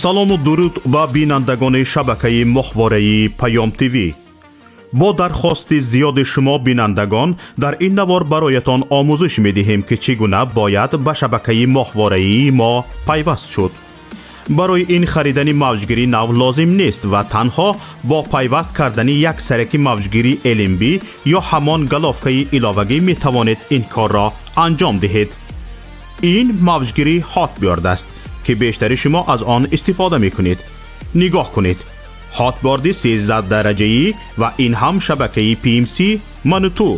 Салому дуруд ба бинандагони шабакаи моҳвораи Паём ТВ. Бо дархости зиёди шумо бинандагон, дар ин навор бароятон омӯзиш медиҳем, ки чӣ гуна бояд ба шабакаи моҳвораии мо пайваст шуд. Барои ин харидани мавҷгири нав лозим нест ва танҳо бо пайваст кардани як сараки мавҷгири LNB ё ҳамон головкаи иловагӣ метавонед ин корро анҷом диҳед. Ин мавҷгири Hotbird аст, ки бештари шумо аз он истифода мекунед. Нигоҳ кунед, Hotbird и 13 дараҷаӣ ва ин ҳам шабакаи PMC Мануту.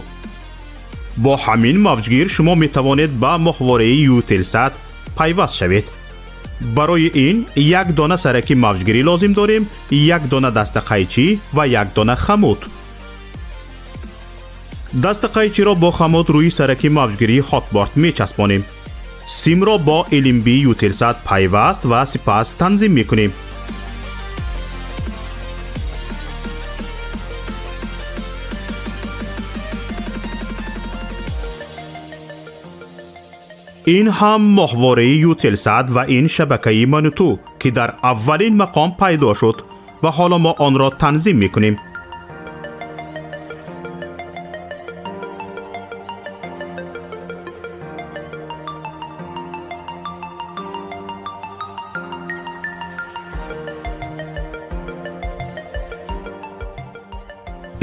Бо ҳамин мавҷгир шумо метавонед ба моҳвораи Eutelsat пайваст шавед. Барои ин як дона сараки мавҷгирӣ лозим дорем, як дона дастақайчӣ ва як дона хамут. Дастақайчиро бо хамут рӯи сараки мавҷгирии Hotbird мечаспонем, симро бо LNB Eutelsat пайваст ва сипас танзим мекунем. Ин ҳам моҳвораи Eutelsat ва ин шабакаи Мануту, ки дар аввалин мақом пайдо шуд, ва ҳоло мо онро танзим мекунем.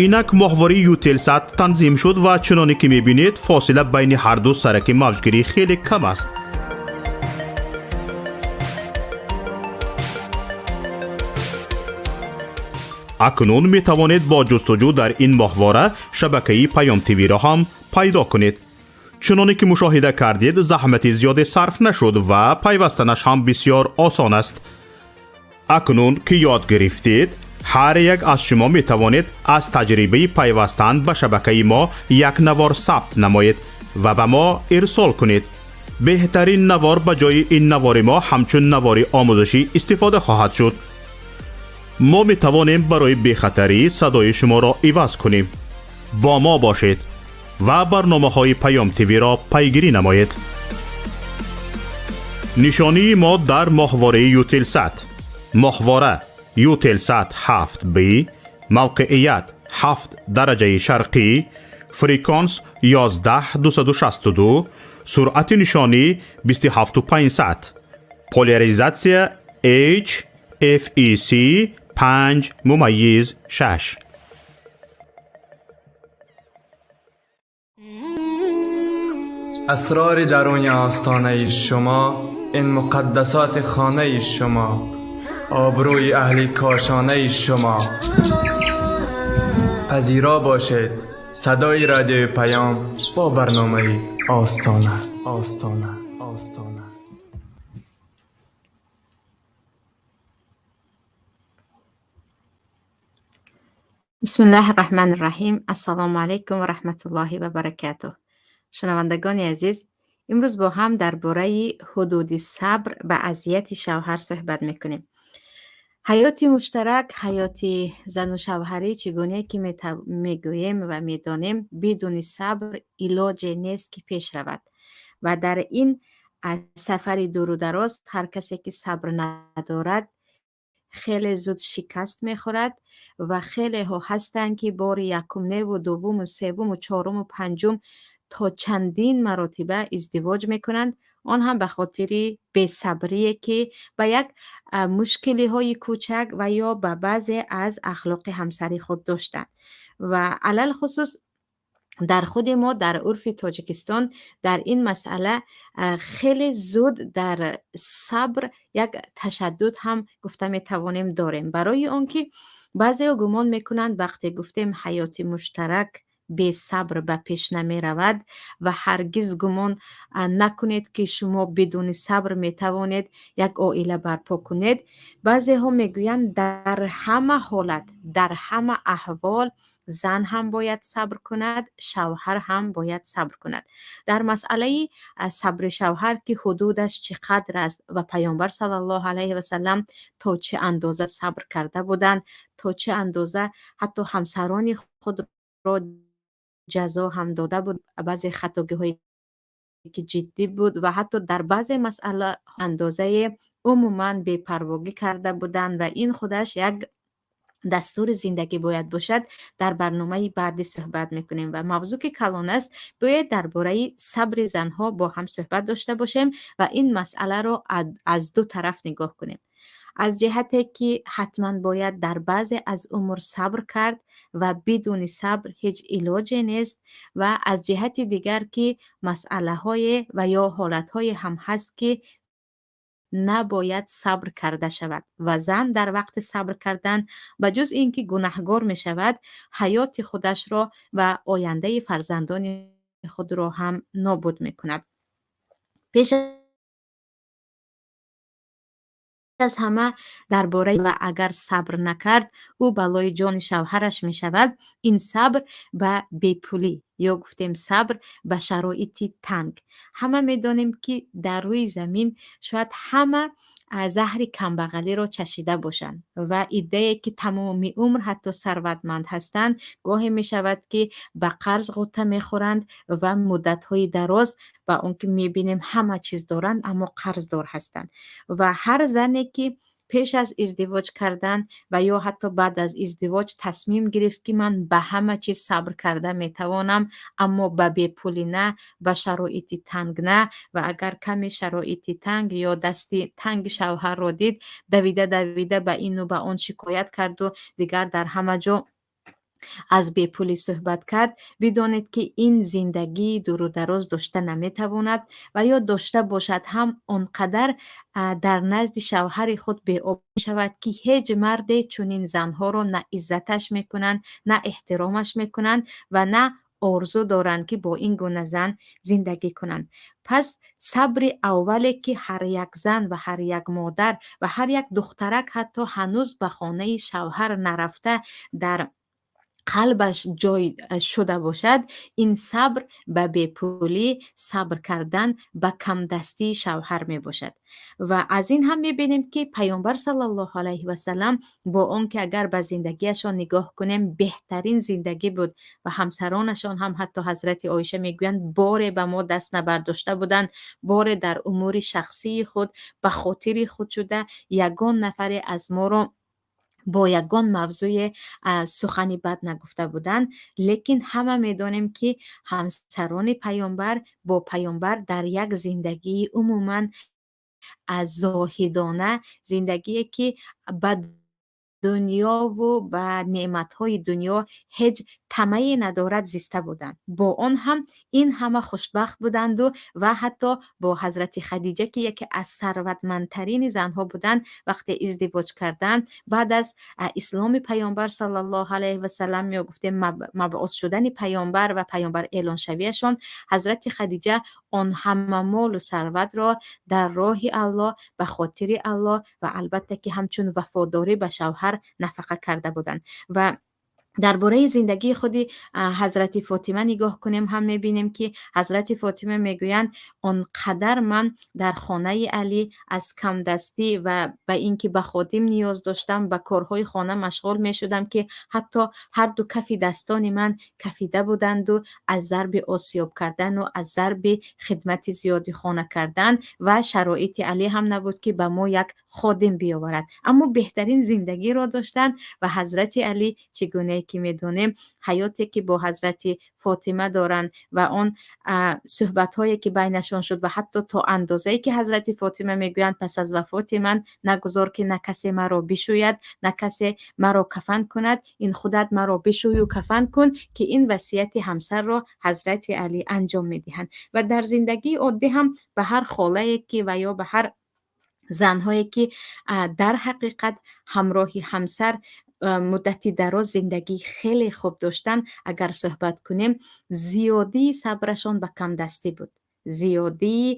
Инак моҳвораи Eutelsat танзим шуд ва чуноне ки мебинед, фосила байни ҳарду сараки мавҷгирӣ хеле кам аст. Акнун метавонед бо ҷустуҷӯ дар ин моҳвора шабакаи Паём ТВ-ро ҳам пайдо кунед. Чуноне ки мушоҳида кардед, заҳмати зиёде сарф нашуд ва пайвастанаш ҳам бисёр осон аст. Акнун ки ёд гирифтед, ҳар як аз шумо метавонед аз таҷрибаи пайвастан ба шабакаи мо як навор сабт намоед ва ба мо ирсол кунед. Беҳтарин навор ба ҷои ин навори мо ҳамчун навори омӯзишӣ истифода хоҳад шуд. Мо метавонем барои бехатарӣ садои шуморо иваз кунем. Бо мо бошед ва барномаҳои Паём ТВ-ро пайгирӣ намоед. Нишонии мо дар моҳвораи Eutelsat: моҳвора Eutelsat 7B, мавқеият 7 дараҷаи шарқӣ, фреквенс 11 262, суръати нишонӣ 27 500, поляризатсия H FEC 5.6. اسرار درون آستانه شما، این مقدسات خانه شما، آبروی اهل کاشانه شما. پذیرا باشید صدای رادیوی پیام با برنامه آستانه، آستانه، آستانه. بسم الله الرحمن الرحیم. السلام علیکم و رحمت الله و برکاته. شنوندگان عزیز، امروز با هم درباره حدود صبر به اذیت شوهر صحبت میکنیم. ҳаёти муштарак, ҳаёти зану шавҳарӣ, чӣ гуне ки мегӯем ва медонем, бидуни сабр илоҷе нест, ки пеш равад, ва дар ин сафари дуру дароз ҳар касе ки сабр надорад, хеле зуд шикаст мехӯрад. Ва хелеҳо ҳастанд, ки бори якум неву дуввуму севуму чоруму панҷум то чандин маротиба издивоҷ мекунанд, он ҳам ба хотири бесабрие, ки ба як мушкилиҳои кӯчак ва ё ба баъзе аз ахлоқи ҳамсари худ доштанд. Ва алалхусус дар худи мо, дар урфи Тоҷикистон, дар ин масъала хеле зуд дар сабр як ташаддуд ҳам гуфта метавонем дорем, барои он ки баъзеҳо гумон мекунанд, вақте гуфтем ҳаёти муштарак бесабр ба пеш намеравад ва ҳаргиз гумон накунед, ки шумо бидуни сабр метавонед як оила барпо кунед, баъзеҳо мегӯянд, дар ҳама ҳолат, дар ҳама аҳвол зан ҳам бояд сабр кунад, шавҳар ҳам бояд сабр кунад. Дар масъалаи сабри шавҳар, ки ҳудудаш чӣ қадр аст ва Паёмбар саллаллоҳу алайҳи васалам то чӣ андоза сабр карда буданд, то чӣ андоза ҳатто ҳамсарони худро ҷазо ҳам дода буд баъзе хатогиҳое ки ҷиддӣ буд ва ҳатто дар баъзе масъала андозае умуман бепарвогӣ карда буданд ва ин худаш як дастури зиндагӣ бояд бошад, дар барномаи баъдӣ суҳбат мекунем. Ва мавзӯъ ки калон аст, биёед дар бораи сабри занҳо бо ҳам суҳбат дошта бошем ва ин масъаларо аз ду тараф нигоҳ кунем. Аз ҷиҳате ки ҳатман бояд дар баъзе аз умур сабр кард ва бидуни сабр ҳеҷ илоҷе нест, ва аз ҷиҳати дигар ки масъалаҳое ва ё ҳолатҳое ҳам ҳаст, ки набояд сабр карда шавад ва зан дар вақти сабр кардан ба ҷуз ин ки гунаҳгор мешавад, ҳаёти худашро ва ояндаи фарзандони худро ҳам нобуд мекунад. Пеш аз ҳама дар бораи ва агар сабр накард, ӯ балои ҷони шавҳараш мешавад. Ин сабр ба бепулӣ ё гуфтем сабр ба шароити танг. Ҳама медонем, ки дар рӯи замин шояд ҳама заҳри камбағалиро чашида бошанд ва иддае ки тамоми умр ҳатто сарватманд ҳастанд, гоҳе мешавад, ки ба қарз ғӯта мехӯранд ва муддатҳои дароз ба он ки мебинем ҳама чиз доранд, аммо қарздор ҳастанд. Ва ҳар зане ки пеш аз издивоҷ кардан ва ё ҳатто баъд аз издивоҷ тасмим гирифт, ки ман ба ҳама чиз сабр карда метавонам, аммо ба бепулӣ на, ба шароити танг на, ва агар каме шароити танг ё дасти танги шавҳарро дид, давида давида ба ину ба он шикоят карду дигар дар ҳама ҷо аз бепулӣ суҳбат кард, бидонед, ки ин зиндагии дуру дароз дошта наметавонад ва ё дошта бошад ҳам, он қадар дар назди шавҳари худ беоб мешавад, ки ҳеҷ марде чунин занҳоро на иззаташ мекунанд, на эҳтиромаш мекунанд ва на орзу доранд, ки бо ин гуна зан зиндагӣ кунанд. Пас сабри аввале, ки ҳар як зан ва ҳар як модар ва ҳар як духтарак, ҳатто ҳанӯз ба хонаи шавҳар нарафта, дар қалбаш ҷой шуда бошад, ин сабр ба бепулӣ, сабр кардан ба камдастии шавҳар мебошад. Ва аз ин ҳам мебинем, ки Паёмбар саллаллоҳу алайҳи васалам бо он ки агар ба зиндагиашон нигоҳ кунем, беҳтарин зиндагӣ буд ва ҳамсаронашон ҳам, ҳатто ҳазрати Оиша мегӯянд, боре ба мо даст набардошта буданд, боре дар умури шахсии худ ба хотири худ шуда ягон нафаре аз моро бо ягон мавзӯе сухани бад нагуфта буданд. Лекин ҳама медонем, ки ҳамсарони Паёмбар бо Паёмбар дар як зиндагии умуман зоҳидона, зиндагие ки ба дунёву ба неъматҳои дунё ҳеҷ тамаъе надорад, зиста буданд. Бо он ҳам ин ҳама хушбахт буданду ва ҳатто бо ҳазрати Хадиҷа, ки яке аз сарватмандтарини занҳо буданд, вақте издивоҷ карданд, баъд аз исломи Паёмбар саллаллоҳу алайҳи васалам ё гуфтем мабъус шудани Паёмбар ва паёмбар эълоншавиашон, ҳазрати Хадиҷа он ҳама молу сарватро дар роҳи Аллоҳ, ба хотири Аллоҳ ва албатта ки ҳамчун вафодорӣ ба шавҳар нафақа карда буданд. Ва дар бораи зиндагии худи ҳазрати Фотима нигоҳ кунем ҳам, мебинем, ки ҳазрати Фотима мегӯянд: он қадар ман дар хонаи Алӣ аз камдастӣ ва ба ин ки ба ходим ниёз доштам, ба корҳои хона машғул мешудам, ки ҳатто ҳарду кафи дастони ман кафида буданду аз зарби осиёб кардану аз зарби хидмати зиёди хона кардан, ва шароити Алӣ ҳам набуд, ки ба мо як ходим биёварад, аммо беҳтарин зиндагиро доштанд. Ва ҳазрати Алӣ, чӣ гунае ки медонем, ҳаёте ки бо ҳазрати Фотима доранд ва он суҳбатҳое ки байнашон шуд ва ҳатто то андозае ки ҳазрати Фотима мегӯянд: пас аз вафоти ман нагузор, ки на касе маро бишӯяд, на касе маро кафан кунад, ин худат маро бишӯю кафан кун, ки ин васияти ҳамсарро ҳазрати Алӣ анҷом медиҳанд. Ва дар зиндагии оддӣ ҳам ба ҳар холае ки ва ё ба ҳар занҳое ки дар ҳақиқат ҳамроҳи ҳамсар муддати дароз зиндагии хеле хуб доштанд, агар суҳбат кунем, зиёдии сабрашон ба камдастӣ буд. Зиёдии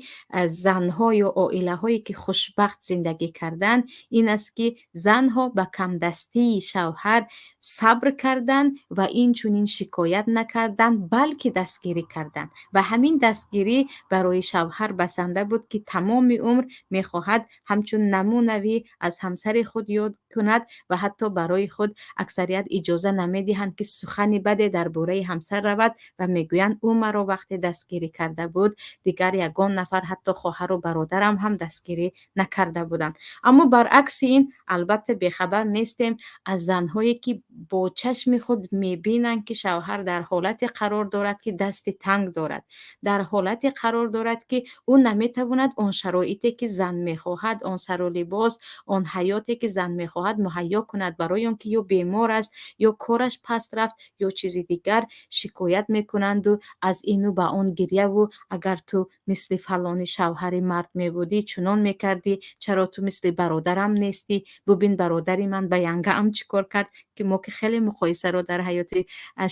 занҳо ё оилаҳое ки хушбахт зиндагӣ карданд, ин аст, ки занҳо ба камдастии шавҳар Сабр кардан ва инчунин шикоят накардан, балки дастгирӣ кардан. Ва ҳамин дастгирӣ барои шавҳар басанда буд, ки тамоми умр мехоҳад ҳамчун намунавӣ аз ҳамсари худ ёд кунад. Ва ҳатто барои худ аксарият иҷоза намедиҳанд, ки сухани баде дар бораи ҳамсар равад ва мегӯянд: «Ӯ маро вақте дастгирӣ карда буд, дигар ягон нафар, ҳатто хоҳару бародарам ҳам дастгирӣ накарда буданд». Аммо баръакси ин, албатта, бехабар нестем аз занҳое, ки бо чашми худ мебинанд, ки шавҳар дар ҳолате қарор дорад, ки дасти танг дорад, дар ҳолате қарор дорад, ки ӯ наметавонад он шароите, ки зан мехоҳад, он сару либос, он ҳаёте, ки зан мехоҳад, муҳайё кунад, барои он ки ё бемор аст, ё кораш паст рафт, ё чизи дигар. Шикоят мекунанду аз ину ба он гирьяву: «Агар ту мисли фалони шавҳари мард мебудӣ, чунон мекардӣ. Чаро ту мисли бародарам нестӣ? Бубин, бародари ман ба янгаам чӣ кор кард», ки мо ки хеле муқоисаро дар ҳаёти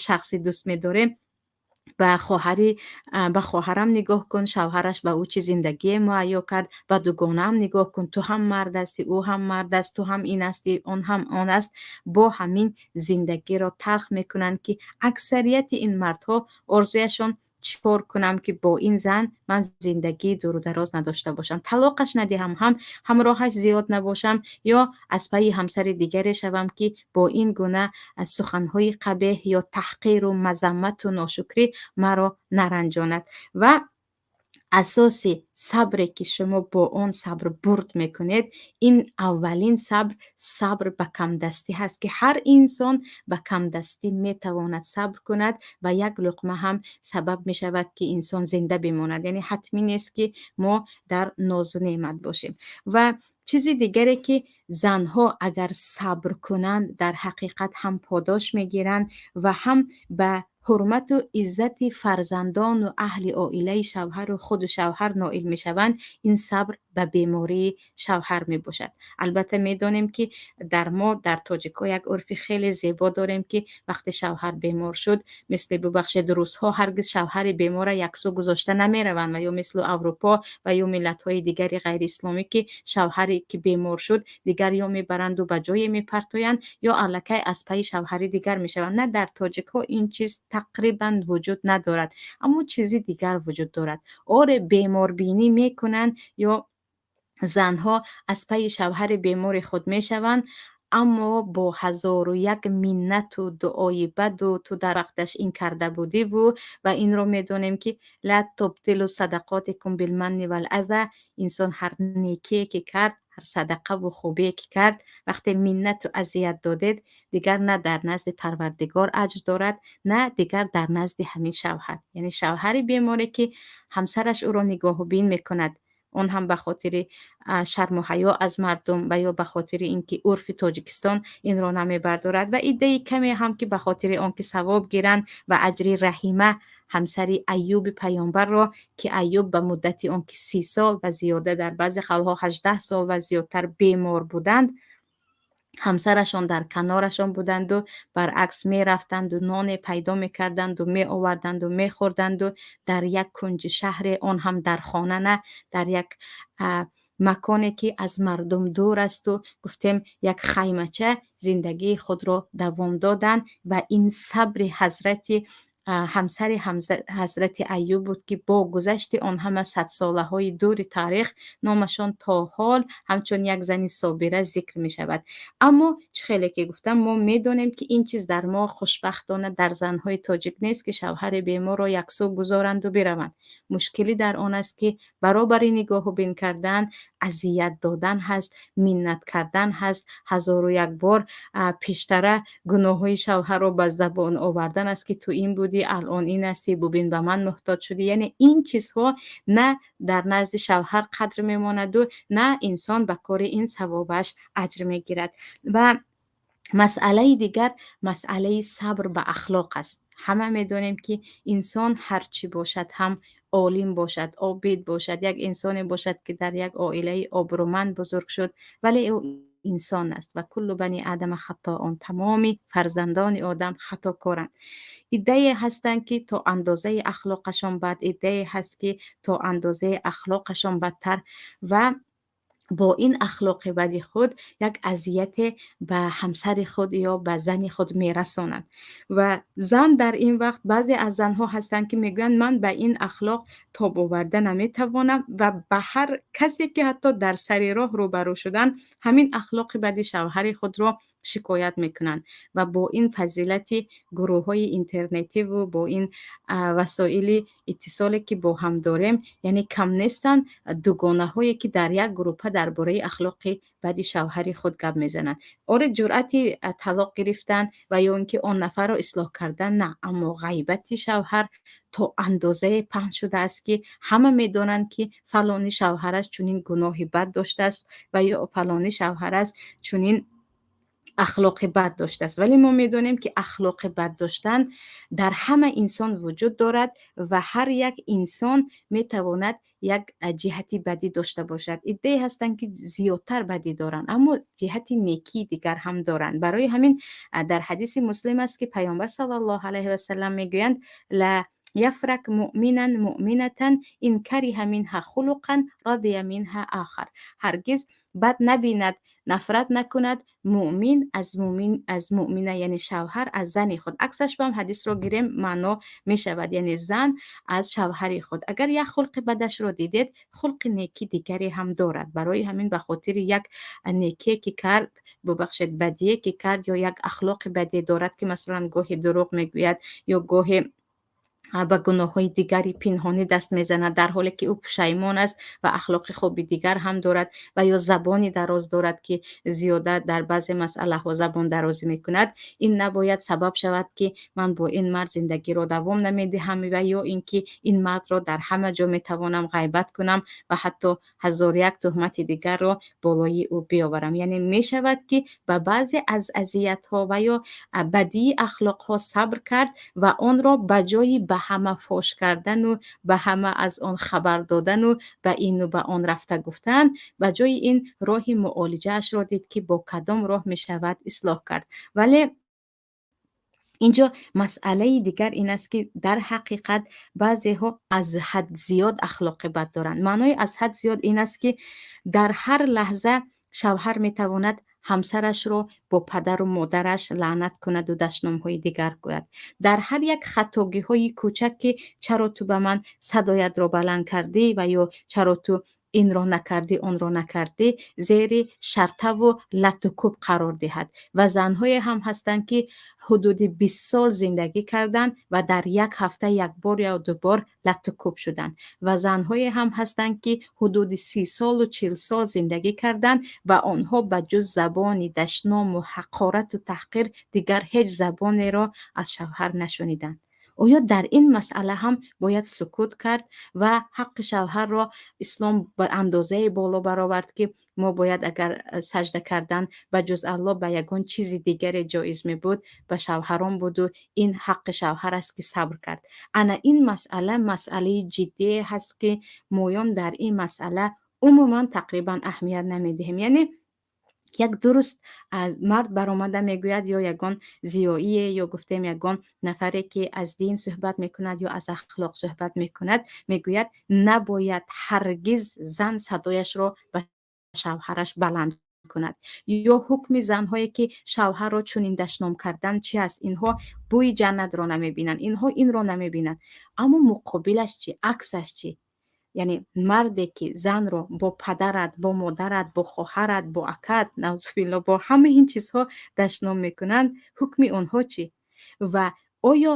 шахсӣ дӯст медорем. Ба хоҳари, ба хоҳарам нигоҳ кун, шавҳараш ба ӯ чӣ зиндагие муҳайё кард. Ба дугонаам нигоҳ кун, ту ҳам мард ҳастӣ, ӯ ҳам мард аст, ту ҳам ин ҳастӣ, он ҳам он аст. Бо ҳамин зиндагиро талх мекунанд, ки аксарияти ин мардҳо орзуяшон: чӣ кор кунам, ки бо ин зан ман зиндагии дуру дароз надошта бошам, талоқаш надиҳам ҳам, ҳамроҳаш зиёд набошам ё аз пайи ҳамсари дигаре шавам, ки бо ин гуна суханҳои қабеҳ ё таҳқиру мазаммату ношукрӣ маро наранҷонад. Ва асоси сабре, ки шумо бо он сабр бурд мекунед, ин аввалин сабр, сабр ба камдастӣ ҳаст, ки ҳар инсон ба камдастӣ метавонад сабр кунад ва як луқма ҳам сабаб мешавад, ки инсон зинда бимонад. Яъне ҳатмӣ нест, ки мо дар нозу неъмат бошем. Ва чизи дигаре, ки занҳо агар сабр кунанд, дар ҳақиқат ҳам подош мегиранд ва ҳам ба ҳурмату иззати фарзандону аҳли оилаи шавҳару худу шавҳар ноил мешаванд, ин сабр ба бемории шавҳар мебошад. Албатта, медонем, ки дар мо, дар тоҷикҳо, як урфи хеле зебо дорем, ки вақте шавҳар бемор шуд, мисли, бубахшед, русҳо ҳаргиз шавҳари беморра яксӯ гузошта намераванд ва ё мисли Аврупо ва ё миллатҳои дигари ғайриисломӣ, ки шавҳаре ки бемор шуд, дигар ё мебаранду ба ҷое мепартоянд, ё аллакай аз пайи шавҳари дигар мешаванд. На, дар тоҷикҳо ин чиз тақрибан вуҷуд надорад, аммо чизи дигар вуҷуд дорад. Оре, беморбинӣ мекунанд ё занҳо аз пайи шавҳари бемори худ мешаванд, аммо бо ҳазору як миннату дуои баду ту дар вақташ ин карда будиву. Ва инро медонем, ки لا تبطلوا صدقاتكم بالمن والأذى. Инсон ҳар некие ки кард, ҳар садақаву хубие ки кард, вақте миннату азият додед, дигар на дар назди Парвардигор аҷр дорад, на дигар дар назди ҳамин шавҳар. Яъне шавҳари беморе, ки ҳамсараш ӯро нигоҳубин мекунад, он ҳам ба хотири шарму ҳаё аз мардум ва ё ба хотири ин ки урфи Тоҷикистон инро намебардорад, ва иддаи каме ҳам ки ба хотири он ки савоб гиранд ва аҷри Раҳима, ҳамсари Аюби паёмбарро, ки Аюб ба муддати он ки 30 сол ва зиёда, дар баъзе қавлҳо 18 сол ва зиёдтар бемор буданд, ҳамсарашон дар канорашон буданду баръакс мерафтанду ноне пайдо мекарданду меоварданду мехӯрданду дар як кунҷи шаҳре, он ҳам дар хона на, дар як маконе, ки аз мардум дур асту гуфтем, як хаймача, зиндагии худро давом доданд. Ва ин сабри ҳазрати ҳамсари ҳазрати Аюб буд, ки бо гузашти он ҳама садсолаҳои дури таърих номашон то ҳол ҳамчун як зани собира зикр мешавад. Аммо чӣ хеле ки гуфтам, мо медонем, ки ин чиз дар мо, хушбахтона, дар занҳои тоҷик нест, ки шавҳари беморро яксӯ гузоранду бираванд. Мушкилӣ дар он аст, ки баробари нигоҳубин кардан азият додан ҳаст, миннат кардан ҳаст, ҳазору як бор пештара гуноҳҳои шавҳарро ба забон овардан аст, ки ту ин будӣ, алон ин ҳастӣ, бубин, ба ман муҳтоҷ шудӣ. Яъне ин чизҳо на дар назди шавҳар қадр мемонаду, на инсон ба кори ин савобаш аҷр мегирад. Ва масъалаи дигар, масъалаи сабр ба ахлоқ аст. Ҳама медонем, ки инсон ҳар чӣ бошад ҳам, олим бошад, обид бошад, як инсоне бошад, ки дар як оилаи обрӯманд бузург шуд, вале ӯ инсон аст ва كل بني آدم خطاء. Тамоми фарзандони одам хатокоранд. Иддае ҳастанд, ки то андозаи ахлоқашон бад, иддае ҳаст, ки то андозаи ахлоқашон бадтар. Ва Бо ин ахлоқи бади худ як азияте ба ҳамсари худ ё ба зани худ мерасонад. Ва зан дар ин вақт, баъзе аз занҳо ҳастанд, ки мегӯянд: «Ман ба ин ахлоқ тоб оварда наметавонам», ва ба ҳар касе, ки ҳатто дар сари роҳ рӯбарӯ шуданд, ҳамин ахлоқи бади шавҳари худро шикоят мекунанд. Ва бо ин фазилати гурӯҳҳои интернетиву бо ин васоили иттисоле, ки бо ҳам дорем, яъне кам нестанд дугонаҳое, ки дар як группа дар бораи ахлоқи бади шавҳари худ гап мезананд. Оре, ҷуръати талоқ гирифтан ва ё ин ки он нафарро ислоҳ кардан на, аммо ғайбати шавҳар то андозае паҳн шудааст, ки ҳама медонанд, ки фалони шавҳараш чунин гуноҳи бад доштааст ва ё фалони шавҳараш чунин ахлоқи бад доштааст. Вале мо медонем, ки ахлоқи бад доштан дар ҳама инсон вуҷуд дорад ва ҳар як инсон метавонад як ҷиҳати бадӣ дошта бошад. Иддае ҳастанд, ки зиёдтар бадӣ доранд, аммо ҷиҳати некии дигар ҳам доранд. Барои ҳамин дар ҳадиси Муслим аст, ки Паёмбар саллаллоҳу алайҳи васалам мегӯянд: «لا يفرك مؤمنا مؤمنة إن كره منها خلقا رضي منها آخر». Ҳаргиз бад набинад, нафрат накунад муъмин аз муъмин, аз муъмина, яъне шавҳар аз зани худ. Аксаш ба ҳам ҳадисро гирем, маъно мешавад, яъне зан аз шавҳари худ. Агар як хулқи бадашро дидед, хулқи неки дигаре ҳам дорад. Барои ҳамин ба хотири як некие, ки кард, бубахшед, бадие, ки кард, ё як ахлоқи бадие дорад, ки масалан гоҳе дурӯғ мегӯяд ё гоҳе ба гуноҳҳои дигари пинҳонӣ даст мезанад, дар ҳоле ки ӯ пушаймон аст ва ахлоқи хуби дигар ҳам дорад, ва ё забони дароз дорад, ки зиёда дар баъзе масъалаҳо забондарозӣ мекунад, ин набояд сабаб шавад, ки ман бо ин мард зиндагиро давом намедиҳам ва ё ин ки ин мардро дар ҳама ҷо метавонам ғайбат кунам ва ҳатто ҳазору як туҳмати дигарро болои ӯ биёварам. Яъне мешавад, ки ба баъзе аз азиятҳо ва ё бадии ахлоқҳо сабр кард ва онро ба ҷои ба ҳама фош кардану ба ҳама аз он хабар додану ба ину ба он рафта гуфтан, ба ҷои ин роҳи муолиҷаашро дид, ки бо кадом роҳ мешавад ислоҳ кард. Вале инҷо масъалаи дигар ин аст, ки дар ҳақиқат баъзеҳо аз ҳад зиёд ахлоқи бад доранд. Маънои аз ҳад зиёд ин аст, ки дар ҳар лаҳза шавҳар метавонад ҳамсарашро бо падару модараш лаънат кунаду дашномҳои дигар гӯяд. Дар ҳар як хатогиҳои кӯчак, ки чаро ту ба ман садоятро баланд кардӣ ва ё чаро ту инро накардӣ, онро накардӣ, зери шартаву латту кӯб қарор диҳад. Ва занҳое ҳам ҳастанд, ки ҳудуди 20 сол зиндагӣ карданд ва дар як ҳафта як бор ё дубор латту кӯб шуданд. Ва занҳое ҳам ҳастанд, ки ҳудуди 30 солу 40 сол зиндагӣ карданд ва онҳо ба ҷуз забони дашному ҳақорату таҳқир дигар ҳеҷ забонеро аз шавҳар нашуниданд. Оё дар ин масъала ҳам бояд сукут кард? Ва ҳаққи шавҳарро ислом ба андозае боло баровард, ки мо бояд, агар сажда кардан ба ҷуз Аллоҳ ба ягон чизи дигаре ҷоиз мебуд, ба шавҳарон буду ин ҳаққи шавҳар аст, ки сабр кард. Ана ин масъала масъалаи ҷиддие ҳаст, ки моён дар ин масъала умуман тақрибан аҳамият намедиҳем. Яъне як дуруст мард баромада мегӯяд ё ягон зиёие, ё гуфтем, ягон нафаре, ки аз дин суҳбат мекунад ё аз ахлоқ суҳбат мекунад, мегӯяд: набояд ҳаргиз зан садояшро ба шавҳараш баланд кунад. Ё ҳукми занҳое, ки шавҳарро чунин дашном кардан, чи аст? Инҳо бӯи ҷаннатро намебинанд, инҳо инро намебинанд. Аммо муқобилаш чӣ, аксаш чӣ? Яъне марде, ки занро бо падарат, бо модарат, бо хоҳарат, бо акат, наузубилло, бо ҳамаи ин чизҳо дашном мекунанд, ҳукми онҳо чӣ? Ва оё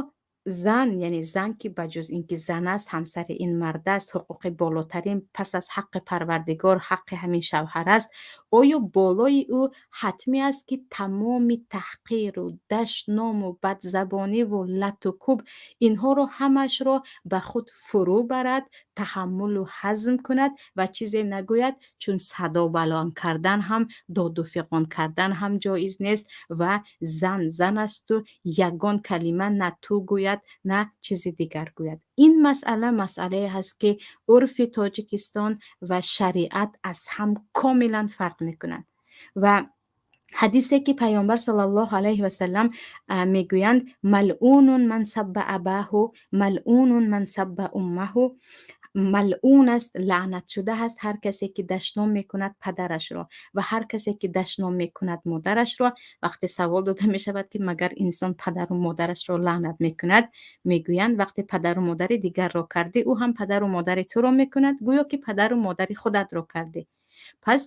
зан, яъне зан, ки ба ҷуз ин ки зан аст, ҳамсари ин мард аст, ҳуқуқи болотарин пас аз ҳаққи Парвардигор ҳаққи ҳамин шавҳар аст, оё болои ӯ ҳатмӣ аст, ки тамоми таҳқиру дашному бадзабониву латту кӯб инҳоро ҳамашро ба худ фурӯ барад, таҳаммулу ҳазм кунад ва чизе нагӯяд? Чун садо баланд кардан ҳам, доду фиғон кардан ҳам ҷоиз нест ва зан зан асту ягон калима на ту гӯяд, на чизи дигар гӯяд. Ин масъала масъалае ҳаст, ки урфи Тоҷикистон ва шариат аз ҳам комилан фарқ мекунанд. Ва ҳадисе, ки Паёмбар саллаллоҳу алайҳи васалам мегӯянд: «ملعون من سب أباه، ملعون من سب أمه». Малъун аст, лаънатшуда ҳаст ҳар касе, ки дашном мекунад падарашро ва ҳар касе, ки дашном мекунад модарашро. Вақте савол дода мешавад, ки магар инсон падару модарашро лаънат мекунад, мегӯянд: вақте падару модари дигарро кардӣ, ӯ ҳам падару модари туро мекунад, гӯё ки падару модари худатро кардӣ. Пас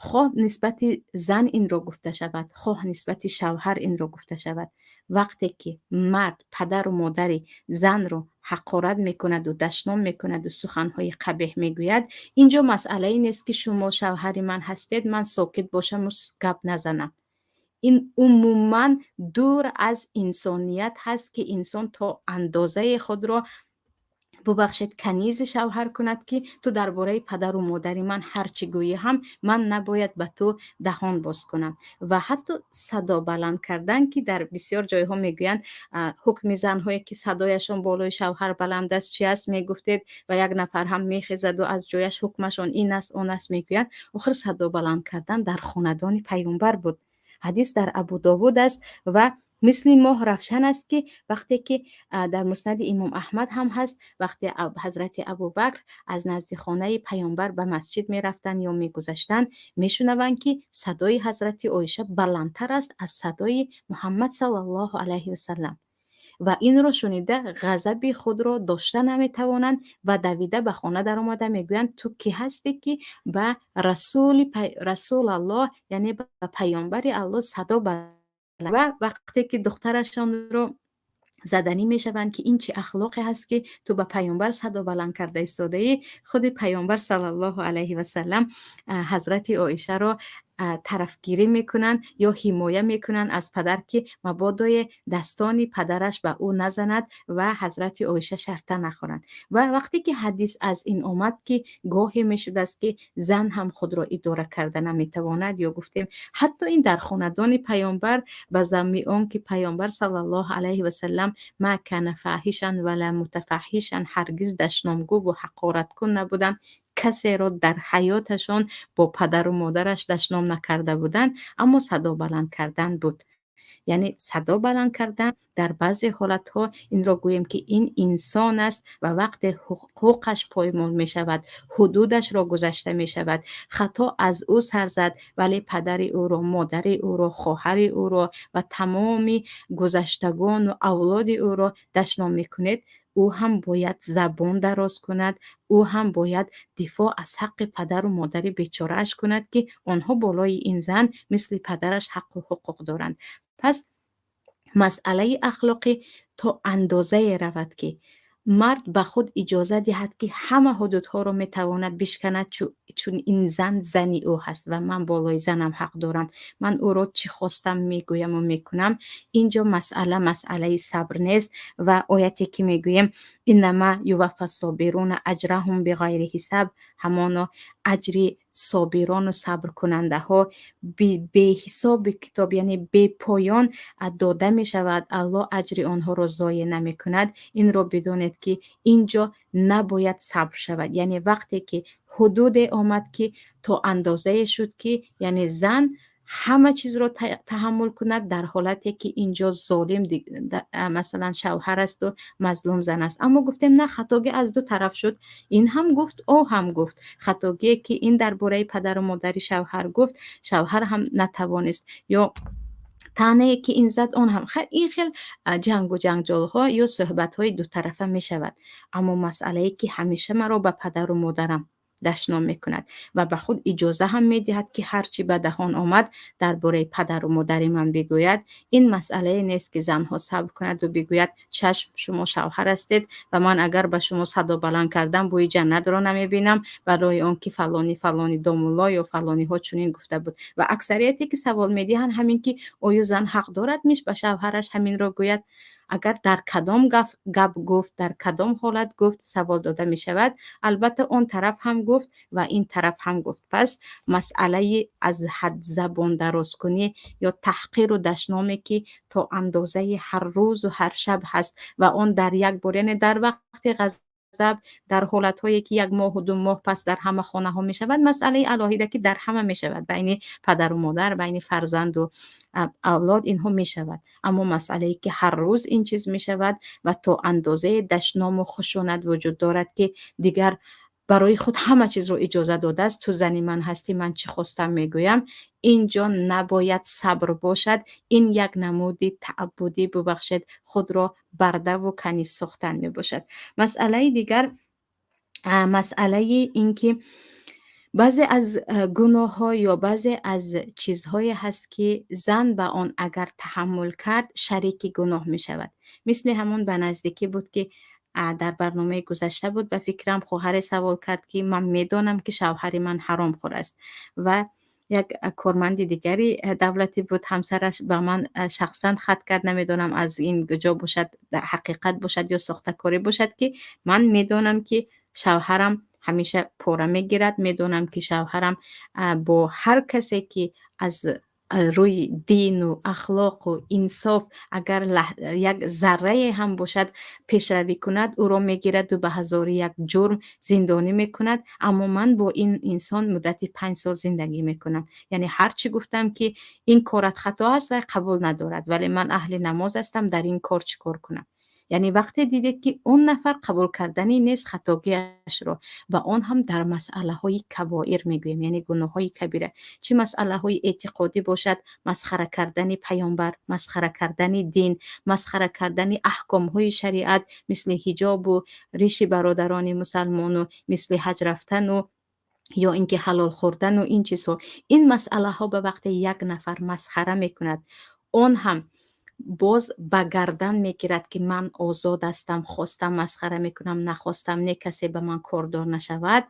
хоҳ нисбати зан инро гуфта шавад, хоҳ нисбати шавҳар инро гуфта шавад, вақте ки мард падару модари занро ҳақорат мекунаду дашном мекунаду суханҳои қабеҳ мегӯяд, инҷо масъалае нест, ки шумо шавҳари ман ҳастед, ман сокит бошаму гап назанам. Ин умуман дур аз инсоният ҳаст, ки инсон то андозаи худро, бубахшед, канизи шавҳар кунад, ки ту дар бораи падару модари ман ҳар чӣ гӯӣ ҳам, ман набояд ба ту даҳон боз кунам. Ва ҳатто садо баланд кардан, ки дар бисёр ҷойҳо мегӯянд, ҳукми занҳое, ки садояшон болои шавҳар баланд аст, чи аст, мегуфтед, ва як нафар ҳам мехезаду аз ҷояш ҳукмашон ин аст, он аст мегӯянд. Охир садо баланд кардан дар хонадони Пайғамбар буд. Ҳадис дар Абу Довуд аст ва мисли моҳ равшан аст, ки вақте ки дар Муснади Имом Аҳмад ҳам ҳаст, вақте ҳазрати Абубакр аз назди хонаи Паёмбар ба масҷид мерафтанд ё мегузаштанд, мешунаванд, ки садои ҳазрати Оиша баландтар аст аз садои Муҳаммад саллаллоҳу алайҳи васаллам, ва инро шунида ғазаби худро дошта наметавонанд ва давида ба хона даромада мегӯянд: ту кӣ ҳастӣ, ки ба Расулаллоҳ, яъне ба Паёмбари Аллоҳ, садо ва вақте ки духтарашонро заданӣ мешаванд, ки ин чӣ ахлоқе ҳаст, ки ту ба Паёмбар садо баланд карда истодаӣ, худи Паёмбар саллаллоҳу алайҳи васаллам ҳазрати Оишаро тарафгирӣ мекунанд ё ҳимоя мекунанд аз падар, ки мабодое дастони падараш ба ӯ назанад ва ҳазрати Оиша шарта нахӯранд. Ва вақте ки ҳадис аз ин омад, ки гоҳе мешудааст, ки зан ҳам худро идора карда наметавонад, ё гуфтем, ҳатто ин дар хонадони Паёмбар, ба замми он ки Паёмбар саллаллоҳу алайҳи васаллам ма кана фаҳишан вала мутафаҳишан, ҳаргиз дашномгӯву ҳақораткун набуданд, касеро дар ҳаёташон бо падару модараш дашном накарда буданд, аммо садо баланд кардан буд. Яъне садо баланд кардан дар баъзе ҳолатҳо, инро гӯем, ки ин инсон аст ва вақте ҳуқуқаш поймол мешавад, ҳудудашро гузашта мешавад, хато аз ӯ сар зад, вале падари ӯро, модари ӯро, хоҳари ӯро ва тамоми гузаштагону авлоди ӯро дашном мекунед, ӯ ҳам бояд забон дароз кунад, ӯ ҳам бояд дифоъ аз ҳаққи падару модари бечорааш кунад, ки онҳо болои ин зан мисли падараш ҳаққу ҳуқуқ доранд. Пас масъалаи ахлоқӣ то андозае равад, ки мард ба худ иҷоза диҳад, ки ҳама ҳудудҳоро метавонад бишканад, чун ин зан зани ӯ ҳаст ва ман болои занам ҳақ дорам, ман ӯро чӣ хостам мегӯяму мекунам. Инҷо масъала масъалаи сабр нест. Ва ояте, ки мегӯем: иннама юваффа собируна аҷраҳум биғайри ҳисаб, ҳамоно аҷри собирону сабркунандаҳо беҳисоби китоб, яъне бепоён дода мешавад, Аллоҳ аҷри онҳоро зоеъ намекунад. Инро бидонед, ки инҷо набояд сабр шавад. Яъне вақте ки ҳудуде омад, ки то андозае шуд, ки яъне зан ҳама чизро таҳаммул кунад, дар ҳолате ки инҷо золим, масалан, шавҳар асту мазлум зан аст. Аммо гуфтем, на, хатогӣ аз ду тараф шуд: ин ҳам гуфт, ӯ ҳам гуфт. Хатогие, ки ин дар бораи падару модари шавҳар гуфт, шавҳар ҳам натавонист, ё таънае, ки ин зад, он ҳам. Ин хел ҷангу ҷанҷолҳо ё суҳбатҳои дутарафа мешавад. Аммо масъалае, ки ҳамеша маро ба падару модарам дашном мекунад ва ба худ иҷоза ҳам медиҳад, ки ҳар чӣ ба даҳон омад дар бораи падару модари ман бигӯяд, ин масъалае нест, ки занҳо сабр кунаду бигӯяд: чашм, шумо шавҳар ҳастед ва ман агар ба шумо садо баланд кардам, бӯи ҷаннатро намебинам, барои он ки фалони фалони домулло ё фалониҳо чунин гуфта буд. Ва аксарияте, ки савол медиҳанд, ҳамин ки оё зан ҳақ дорад миш ба шавҳараш ҳаминро гӯяд, агар дар кадом гап гуфт, дар кадом ҳолат гуфт, савол дода мешавад. Албатта, он тараф ҳам гуфт ва ин тараф ҳам гуфт. Пас масъалаи аз ҳад забондарозкунӣ ё таҳқиру дашноме, ки то андозаи ҳар рӯзу ҳар шаб ҳаст ва он дар як бор, яъне дар вақти ғазаб Ғазаб дар ҳолатҳое, ки як моҳу 2 моҳ пас дар ҳама хонаҳо мешавад, масъалаи алоҳида, ки дар ҳама мешавад, байни падару модар, байни фарзанду авлод инҳо мешавад. Аммо масъалае, ки ҳар рӯз ин чиз мешавад ва то андозаи дашному хушунат вуҷуд дорад, ки дигар барои худ ҳама чизро иҷоза додааст, ту зани ман ҳастӣ, ман чӣ хостам мегӯям, ин ҷо набояд сабр бошад. Ин як намуди тааббудӣ, бубахшед, худро бардаву каниз сохтан мебошад. Масъалаи дигар, масъалаи ин ки баъзе аз гуноҳҳо ё баъзе аз чизҳое ҳаст, ки зан ба он агар таҳаммул кард, шарики гуноҳ мешавад. Мисли ҳамон ба наздикӣ буд, ки дар барномаи гузашта буд, ба фикрам, хоҳаре савол кард, ки ман медонам, ки шавҳари ман ҳаромхӯр аст, ва як корманди дигари давлатӣ буд, ҳамсараш ба ман шахсан хат кард, намедонам, аз ин куҷо бошад, ҳақиқат бошад ё сохтакорӣ бошад, ки ман медонам, ки шавҳарам ҳамеша пора мегирад, медонам, ки шавҳарам бо ҳар касе, ки аз рӯи дину ахлоқу инсоф агар як заррае ҳам бошад, пешравӣ кунад, ӯро мегираду ба ҳазору як ҷурм зиндонӣ мекунад, аммо ман бо ин инсон муддати 5 сол зиндагӣ мекунам. Яъне ҳар чӣ гуфтам, ки ин корат хато аст, вай қабул надорад, вале ман аҳли намоз ҳастам, дар ин кор чӣ кор кунам? Яъне вақте дидед, ки он нафар қабул карданӣ нест хатогиашро, ва он ҳам дар масъалаҳои кабоир мегӯем, яъне гуноҳҳои кабира, чӣ масъалаҳои эътиқодӣ бошад, масхара кардани паёмбар, масхара кардани дин, масхара кардани аҳкомҳои шариат, мисли ҳиҷобу риши бародарони мусалмону мисли ҳаҷ рафтану ё ин ки ҳалол хӯрдану ин чизҳо, ин масъалаҳо ба вақте як нафар масхара мекунад, он ҳам боз ба гардан мегирад, ки ман озод ҳастам, хостам масхара мекунам, нахостам не, касе ба ман кордор нашавад.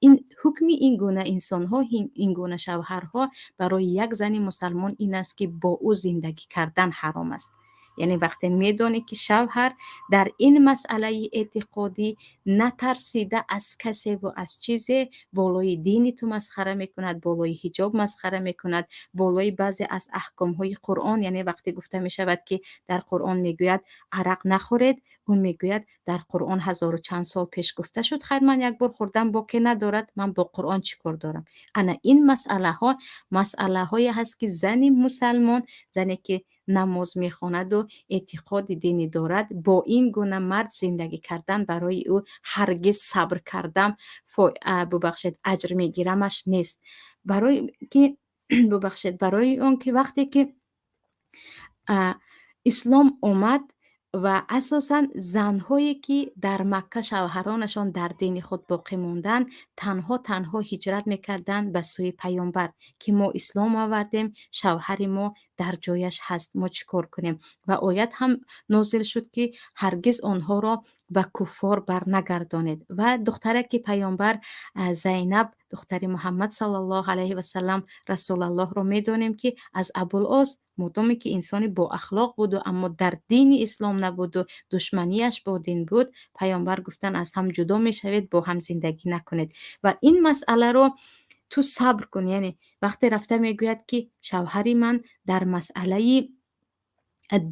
Ин ҳукми ин гуна инсонҳо, ин гуна шавҳарҳо барои як зани мусалмон ин аст, ки бо ӯ зиндагӣ кардан ҳаром аст. Яъне вақте медонӣ, ки шавҳар дар ин масъалаи эътиқодӣ натарсида аз касеву аз чизе болои дини ту масхара мекунад, болои ҳиҷоб масхара мекунад, болои баъзе аз аҳкомҳои Қуръон, яъне вақте гуфта мешавад, ки дар Қуръон мегӯяд: «Арақ нахӯред», ӯ мегӯяд: «Дар Қуръон ҳазору чанд сол пеш гуфта шуд, хайр, ман як бор хӯрдам, боке надорад, ман бо Қуръон чӣ кор дорам?» Ана ин масъалаҳо масъалаҳое ҳаст, ки зани мусалмон, зане ки намоз мехонаду эътиқоди динӣ дорад, бо ин гуна мард зиндагӣ кардан барои ӯ ҳаргиз сабр кардам, бубахшед, аҷр мегирамаш нест. Барои ки, бубахшед, барои он ки вақте ки ислом омад ва асосан занҳое, ки дар Макка шавҳаронашон дар дини худ боқӣ монданд, танҳо танҳо ҳиҷрат мекарданд ба сӯи паёмбар, ки мо ислом овардем, шавҳари мо дар ҷояш ҳаст, мо чӣ кор кунем? Ва оят ҳам нозил шуд, ки ҳаргиз онҳоро ба куффор барнагардонед. Ва духтараки паёмбар, Зайнаб, духтари Муҳаммад саллаллоҳу алайҳи васаллам, Расулаллоҳро медонем, ки аз Абулос, модоме ки инсони боахлоқ буду, аммо дар дини ислом набуду душманияш бо дин буд, паёмбар гуфтанд: «Аз ҳам ҷудо мешавед, бо ҳам зиндагӣ накунед». Ва ин масъаларо ту сабр кун. Яъне вақте рафта мегӯяд, ки шавҳари ман дар масъалаи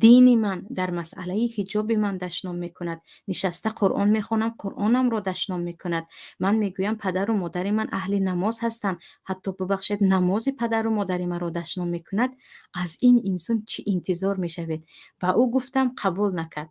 дини ман, дар масъалаи ҳиҷоби ман дашном мекунад, нишаста Қуръон мехонам, Қуръонамро дашном мекунад, ман мегӯям, падару модари ман аҳли намоз ҳастанд, ҳатто, бубахшед, намози падару модари маро дашном мекунад, аз ин инсон чӣ интизор мешавед? Ба ӯ гуфтам, қабул накард,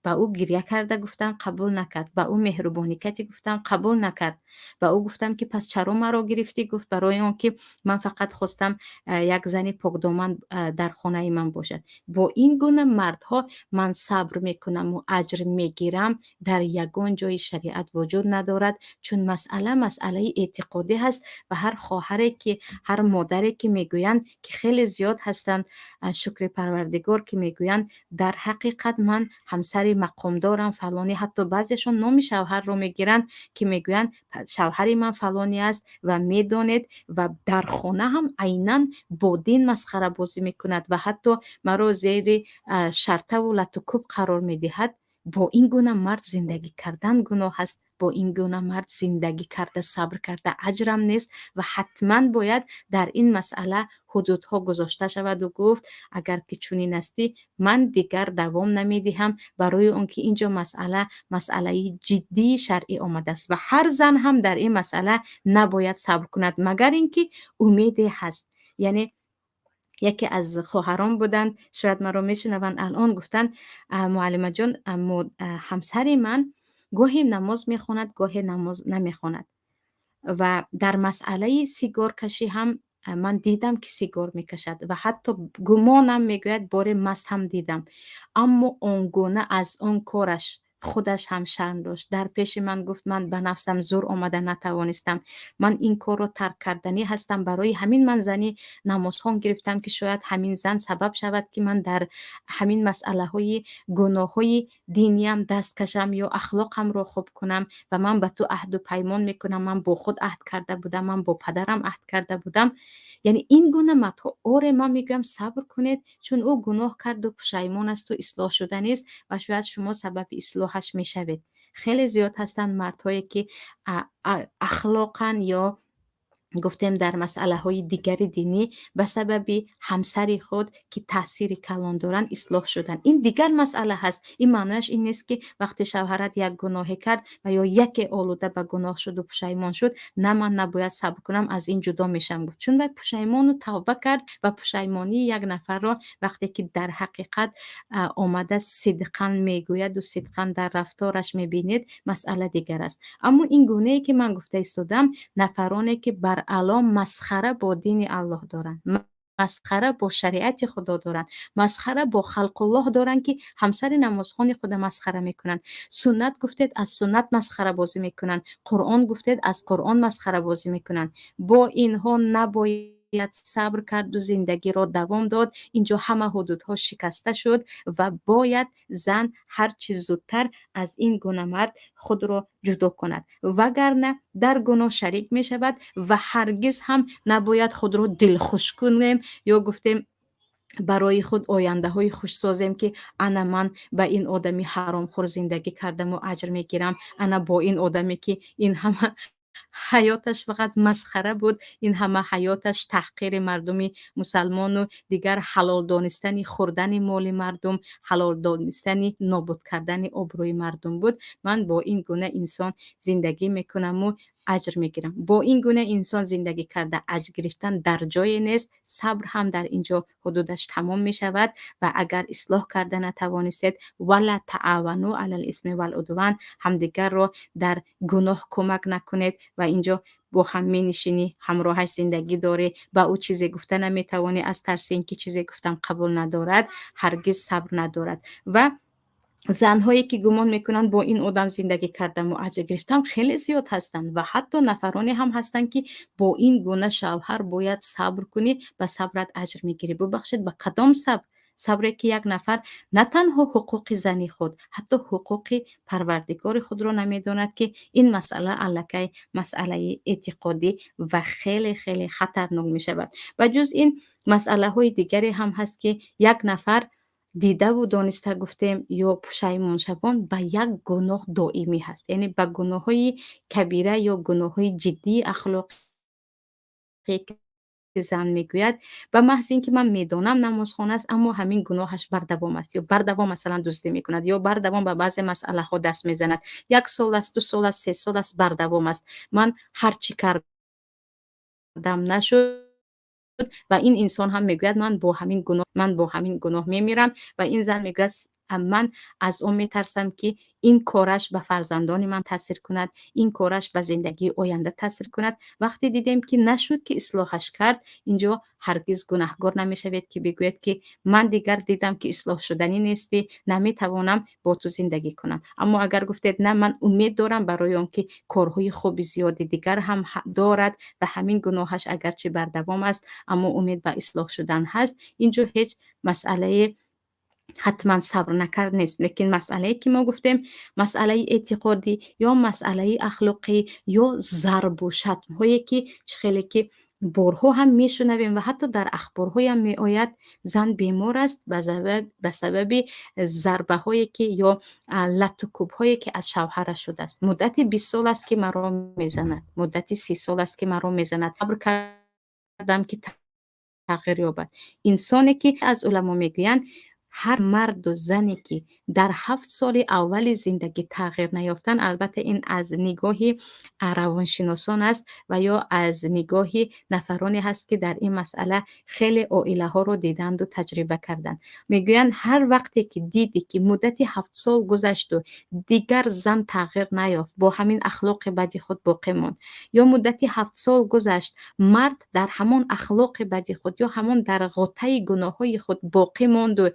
ба ӯ гиря карда гуфтам, қабул накард, ба ӯ меҳрубонӣ кати гуфтам, қабул накард. Ба ӯ гуфтам, ки пас чаро маро гирифтӣ? Гуфт: «Барои он ки ман фақат хостам, як зани покдоман дар хонаи ман бошад». Бо ин гуна мардҳо ман сабр мекунаму аҷр мегирам, дар ягон ҷои шариат вуҷуд надорад, чун масъала масъалаи эътиқодӣ ҳаст. Ва ҳар хоҳаре ки, ҳар модаре ки мегӯянд, ки хеле зиёд ҳастанд, шукри Парвардигор, ки мегӯянд: «Дар ҳақиқат ман ҳамсари мақомдорам фалонӣ», ҳатто баъзешон номи шавҳарро мегиранд, ки мегӯянд: «Шавҳари ман фалонӣ аст ва медонед, ва дар хона ҳам айнан бо дин масхарабозӣ мекунад ва ҳатто маро зери шартаву латукӯб қарор медиҳад». Бо ин гуна мард зиндагӣ кардан гуноҳ аст, бо ин гуна мард зиндагӣ карда, сабр карда аҷрам нест ва ҳатман бояд дар ин масъала ҳудудҳо гузошта шаваду гуфт: агар ки чунин ҳастӣ, ман дигар давом намедиҳам, барои он ки ин ҷо масъала масъалаи ҷиддии шаръӣ омадааст ва ҳар зан ҳам дар ин масъала набояд сабр кунад, магар ин ки умеде ҳаст. Яъне яке аз хоҳарон буданд, шояд маро мешунаванд алон, гуфтанд: «Муаллимаҷон, ҳамсари ман гоҳе намоз мехонад, гоҳе намоз намехонад ва дар масъалаи сигоркашӣ ҳам ман дидам, ки сигор мекашад ва ҳатто гумонам мегӯяд, боре маст ҳам дидам, аммо он гуна аз он кораш худаш ҳам шарм дошт. Дар пеши ман гуфт: ман ба нафсам зур омада натавонистам, ман ин корро тарк карданӣ ҳастам. Барои ҳамин ман зани намозхон гирифтам, ки шояд ҳамин зан сабаб шавад, ки ман дар ҳамин масъалаҳои гуноҳҳои диниям даст кашам ё ахлоқамро хуб кунам. Ва ман ба ту аҳду паймон мекунам, ман бо худ аҳд карда будам, ман бо падарам аҳд карда будам». Яъне ин гуна мардҳо, оре, ман мегӯям, сабр кунед, чун ӯ гуноҳ карду пушаймон асту ислоҳ шуданист ва шояд шумо сабаби ислоҳаш мешавед. Хеле зиёд ҳастанд мардҳое, ки ахлоқан ё гуфтем дар масъалаҳои дигари динӣ ба сабаби ҳамсари худ, ки таъсири калон доранд, ислоҳ шуданд. Ин дигар масъала ҳаст. Ин маънояш ин нест, ки вақте шавҳарат як гуноҳе кард ва ё яке олуда ба гуноҳ шуду пушаймон шуд, на, ман набояд сабр кунам, аз ин ҷудо мешавам гуфт. Чун вай пушаймону тавба кард ва пушаймонии як нафарро вақте ки дар ҳақиқат омада сидқан мегӯяду сидқан дар рафтораш мебинед, масъала дигар аст. Аммо ин гунае, ки ман гуфта истодам, нафароне, ки бар ало масхара бо дини Аллоҳ доранд, масхара бо шариати Худо доранд, масхара бо халқуллоҳ доранд, ки ҳамсари намозхони худа масхара мекунанд, суннат гуфтед, аз суннат масхарабозӣ мекунанд, Қуръон гуфтед, аз Қуръон масхарабозӣ мекунанд, бо инҳо набояд сабр карду зиндагиро давом дод. Инҷо ҳама ҳудудҳо шикаста шуд ва бояд зан ҳарчи зудтар аз ин гуна мард худро ҷудо кунад, вагарна дар гуноҳ шарик мешавад. Ва ҳаргиз ҳам набояд худро дилхуш кунем ё гуфтем барои худ ояндаҳои хуш созем, ки ана ман ба ин одами ҳаромхӯр зиндагӣ кардаму аҷр мегирам, ана бо ин одаме, ки ин ҳама ҳаёташ фақат масхара буд, ин ҳама ҳаёташ таҳқири мардуми мусалмону дигар ҳалол донистани хӯрдани моли мардум, ҳалол донистани нобуд кардани обрӯи мардум буд, ман бо ин гуна инсон зиндагӣ мекунаму аҷр мегирам. Бо ин гуна инсон зиндагӣ карда аҷр гирифтан дар ҷое нест. Сабр ҳам дар ин ҷо ҳудудаш тамом мешавад ва агар ислоҳ карда натавонистед, ولا تعاونوا على الإثم والعدوان, ҳамдигарро дар гуноҳ кӯмак накунед. Ва инҷо бо ҳам менишинӣ, ҳамроҳаш зиндагӣ дорӣ, ба ӯ чизе гуфта наметавонӣ аз тарси ин ки чизе гуфтам қабул надорад, ҳаргиз сабр надорад. Ва занҳое, ки гумон мекунанд, бо ин одам зиндагӣ кардаму аҷр гирифтам, хеле зиёд ҳастанд ва ҳатто нафароне ҳам ҳастанд, ки бо ин гуна шавҳар бояд сабр кунӣ, ба сабрат аҷр мегирӣ. Бубахшед, ба кадом сабр? Сабре, ки як нафар на танҳо ҳуқуқи зани худ, ҳатто ҳуқуқи Парвардигори худро намедонад, ки ин масъала аллакай масъалаи эътиқодӣ ва хеле хеле хатарнок мешавад. Ба ҷуз ин, масъалаҳои дигаре ҳам ҳаст, ки як нафар дидаву дониста гуфтем ё пушаймоншавон ба як гуноҳ доимӣ ҳаст, яъне ба гуноҳҳои кабира ё гуноҳҳои ҷиддии ахлоқӣ. Зан мегӯяд: ба маҳзи ин ки ман медонам намозхон аст, аммо ҳамин гуноҳаш бардавом аст ё бардавом, масалан, дуздӣ мекунад ё бардавом ба баъзе масъалаҳо даст мезанад, як сол аст, 2 сол аст, 3 сол аст, бардавом аст, ман ҳар чӣ кардам, нашуд. Ва ин инсон ҳам мегӯяд: ман бо ҳамин гуноҳ, ман бо ҳамин гуноҳ мемирам. Ва ин зан мегӯяд: ман аз он метарсам, ки ин кораш ба фарзандони ман таъсир кунад, ин кораш ба зиндагии оянда таъсир кунад. Вақте дидем, ки нашуд, ки ислоҳаш кард, инҷо ҳаргиз гунаҳгор намешавед, ки бигӯед, ки ман дигар дидам, ки ислоҳшуданӣ нестӣ, наметавонам бо ту зиндагӣ кунам. Аммо агар гуфтед: на, ман умед дорам, барои он ки корҳои хуби зиёди дигар ҳам дорад ва ҳамин гуноҳаш агарчи бардавом аст, аммо умед ба ислоҳ шудан ҳаст, инҷо ҳеҷ масъалаи ҳатман сабр накард нест. Лекин масъалае, ки мо гуфтем, масъалаи эътиқодӣ ё масъалаи ахлоқӣ ё зарбу шатмҳое, ки чӣ хеле ки Борҳо ҳам мешунавем ва ҳатто дар ахборҳоям меояд: зан бемор аст ба сабаби зарбаҳое ки ё латту кӯбҳое ки аз шавҳараш шудааст. Муддати 20 сол аст, ки маро мезанад, муддати 30 сол аст, ки маро мезанад, сабр кардам, ки тағйир ёбад. Инсоне ки, аз уламо мегӯянд, ҳар марду зане ки дар 7 соли аввали зиндагӣ тағйир наёфтанд, албатта, ин аз нигоҳи равоншиносон аст ва ё аз нигоҳи нафароне ҳаст, ки дар ин масъала хеле оилаҳоро диданду таҷриба карданд, мегӯянд, ҳар вақте ки дидӣ, ки муддати 7 сол гузашту дигар зан тағйир наёфт, бо ҳамин ахлоқи бади худ боқӣ монд, ё муддати 7 сол гузашт, мард дар ҳамон ахлоқи бади худ ё ҳамон дар ғотаи гуноҳҳои худ боқӣ монду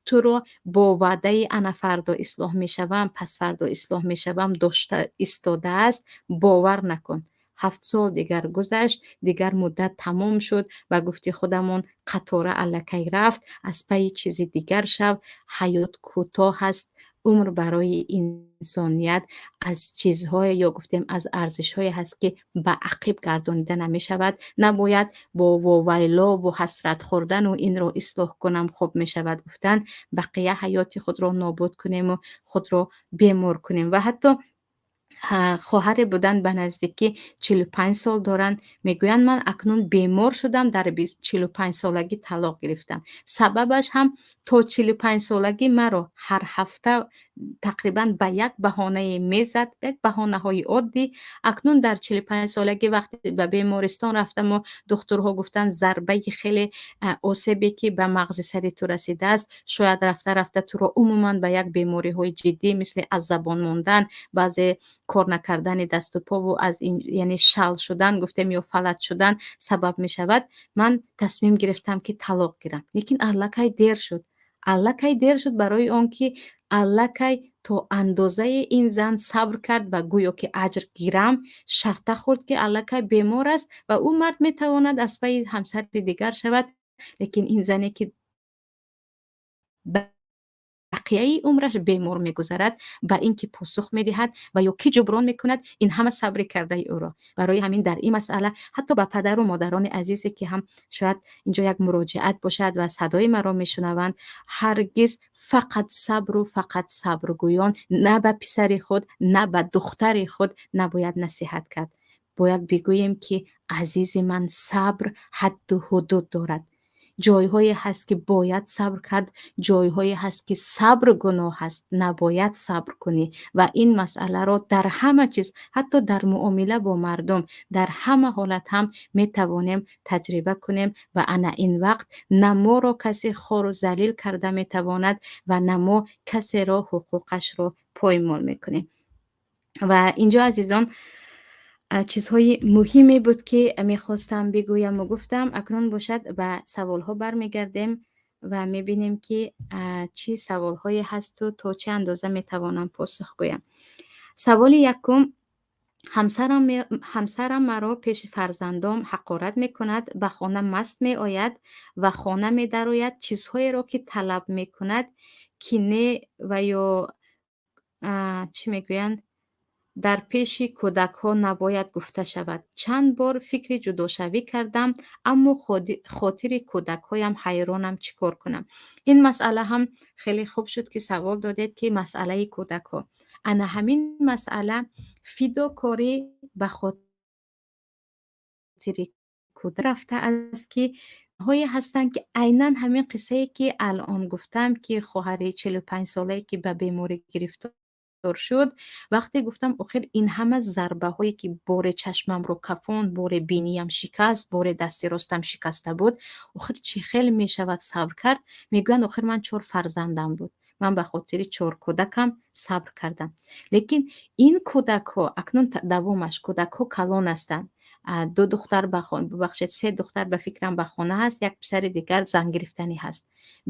туро бо ваъдаи «ана фардо ислоҳ мешавам, пасфардо ислоҳ мешавам» дошта истодааст, бовар накун. 7 сол дигар гузашт, дигар муддат тамом шуд. Ба гуфти худамон, қатора аллакай рафт, аз пайи чизи дигар шав. Ҳаёт кӯтоҳ аст. Умр барои инсоният аз чизҳое ё гуфтем, аз арзишҳое ҳаст, ки ба ақиб гардонида намешавад. Набояд бо вовайлову ҳасрат хӯрдану «инро ислоҳ кунам, хуб мешавад» гуфтан, бақия ҳаёти худро нобуд кунему худро бемор кунем. Ва ҳатто хоҳаре буданд, ба наздикӣ 45 сол доранд, мегӯянд: «Ман акнун бемор шудам, дар 45-солагӣ талоқ гирифтам. Сабабаш ҳам то 45-солагӣ маро ҳар ҳафта тақрибан ба як баҳонае мезад, як баҳонаҳои оддӣ. Акнун дар 45-солагӣ вақте ба бемористон рафтаму духтурҳо гуфтанд, зарбаи хеле осебе ки ба мағзи сари ту расидааст, шояд рафта рафта туро умуман ба як бемориҳои ҷиддӣ, мисли аз забон мондан, баъзе кор накардани дасту пову аз яъне шал шудан гуфтем ё фалаҷ шудан сабаб мешавад. Ман тасмим гирифтам, ки талоқ гирам, лекин аллакай дер шуд». Аллакай дер шуд барои он ки аллакай то андозае ин зан сабр кард ва гӯё ки аҷр гирам шарта хӯрд, ки аллакай бемор аст ва ӯ мард метавонад аз пайи ҳамсари дигар шавад. Лекин ин зане ки бақияи умраш бемор мегузарад, ба ин ки посух медиҳад ва ё кӣ ҷуброн мекунад ин ҳама сабри кардаи ӯро? Барои ҳамин дар ин масъала ҳатто ба падару модарони азизе, ки ҳам шояд инҷо як муроҷиат бошад ва садои маро мешунаванд, ҳаргиз фақат сабру фақат сабргӯён на ба писари худ, на ба духтари худ набояд насиҳат кард. Бояд бигӯем, ки азизи ман, сабр ҳадду ҳудуд дорад. Ҷойҳое ҳаст, ки бояд сабр кард, ҷойҳое ҳаст, ки сабр гуноҳ аст, набояд сабр кунӣ. Ва ин масъаларо дар ҳама чиз, ҳатто дар муомила бо мардум, дар ҳама ҳолат ҳам метавонем таҷриба кунем. Ва ана ин вақт на моро касе хору залил карда метавонад ва на мо касеро ҳуқуқашро поймол мекунем. Ва инҷо, азизон, чизҳои муҳиме буд, ки мехостам бигӯяму гуфтам. Акнун бошад, ба саволҳо бармегардем ва мебинем, ки чӣ саволҳое ҳасту то чӣ андоза метавонам посух гӯям. Саволи якум: Ҳамсарам маро пеши фарзандом ҳақорат мекунад, ба хона маст меояд ва хона медарояд, чизҳоеро ки талаб мекунад, ки не ва ё чӣ мегӯянд, дар пеши кӯдакҳо набояд гуфта шавад. Чанд бор фикри ҷудошавӣ кардам, аммо хотири кӯдакҳоям ҳайронам, чӣ кор кунам?» Ин масъала ҳам хеле хуб шуд, ки савол додед, ки масъалаи кӯдакҳо. Ана ҳамин масъала, фидокорӣ ба хотири кӯдак рафтааст, ки ҳое ҳастанд, ки айнан ҳамин қиссае, ки алон гуфтам, ки хоҳари 45-солае, ки ба беморӣ гирифтор шуд. Вақте гуфтам, охир ин ҳама зарбаҳое, ки боре чашмамро кафонд, боре биниям шикаст, боре дасти ростам шикаста буд, охир чӣ хел мешавад сабр кард? Мегӯянд, охир ман чор фарзандам буд, ман ба хотири чор кӯдакам сабр кардам. Лекин ин кӯдакҳо акнун давомаш, кӯдакҳо калон ҳастанд. Ду духтар, бубахшед, се духтар ба фикрам ба хона ҳаст, як писари дигар зангирифтанӣ ҳаст.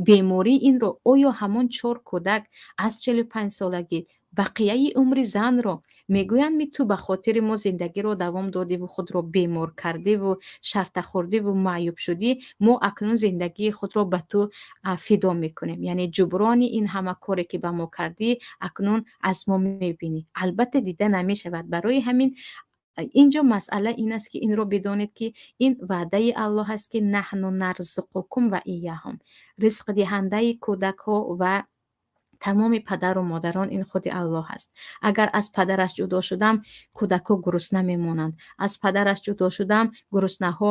Бемории инро оё ҳамон чор кӯдак аз 45-солагӣ бақияи умри занро мегӯянд, ми ту ба хотири мо зиндагиро давом додиву худро бемор кардиву шарта хӯрдиву маъюб шудӣ, мо акнун зиндагии худро ба ту фидо мекунем, яъне ҷуброни ин ҳама коре, ки ба мо кардӣ, акнун аз мо мебинӣ? Албатта, дида намешавад. Барои ҳамин Ин ҷо масъала ин аст, ки инро бидонед, ки ин ваъдаи Аллоҳ аст, ки نحن نرزقكم وإياهم. Ризқдиҳандаи кӯдакҳо ва тамоми падару модарон ин худи Аллоҳ аст. Агар аз падараш ҷудо шудам, кӯдакҳо гурусна мемонанд. Аз падараш ҷудо шудам, гуруснаҳо,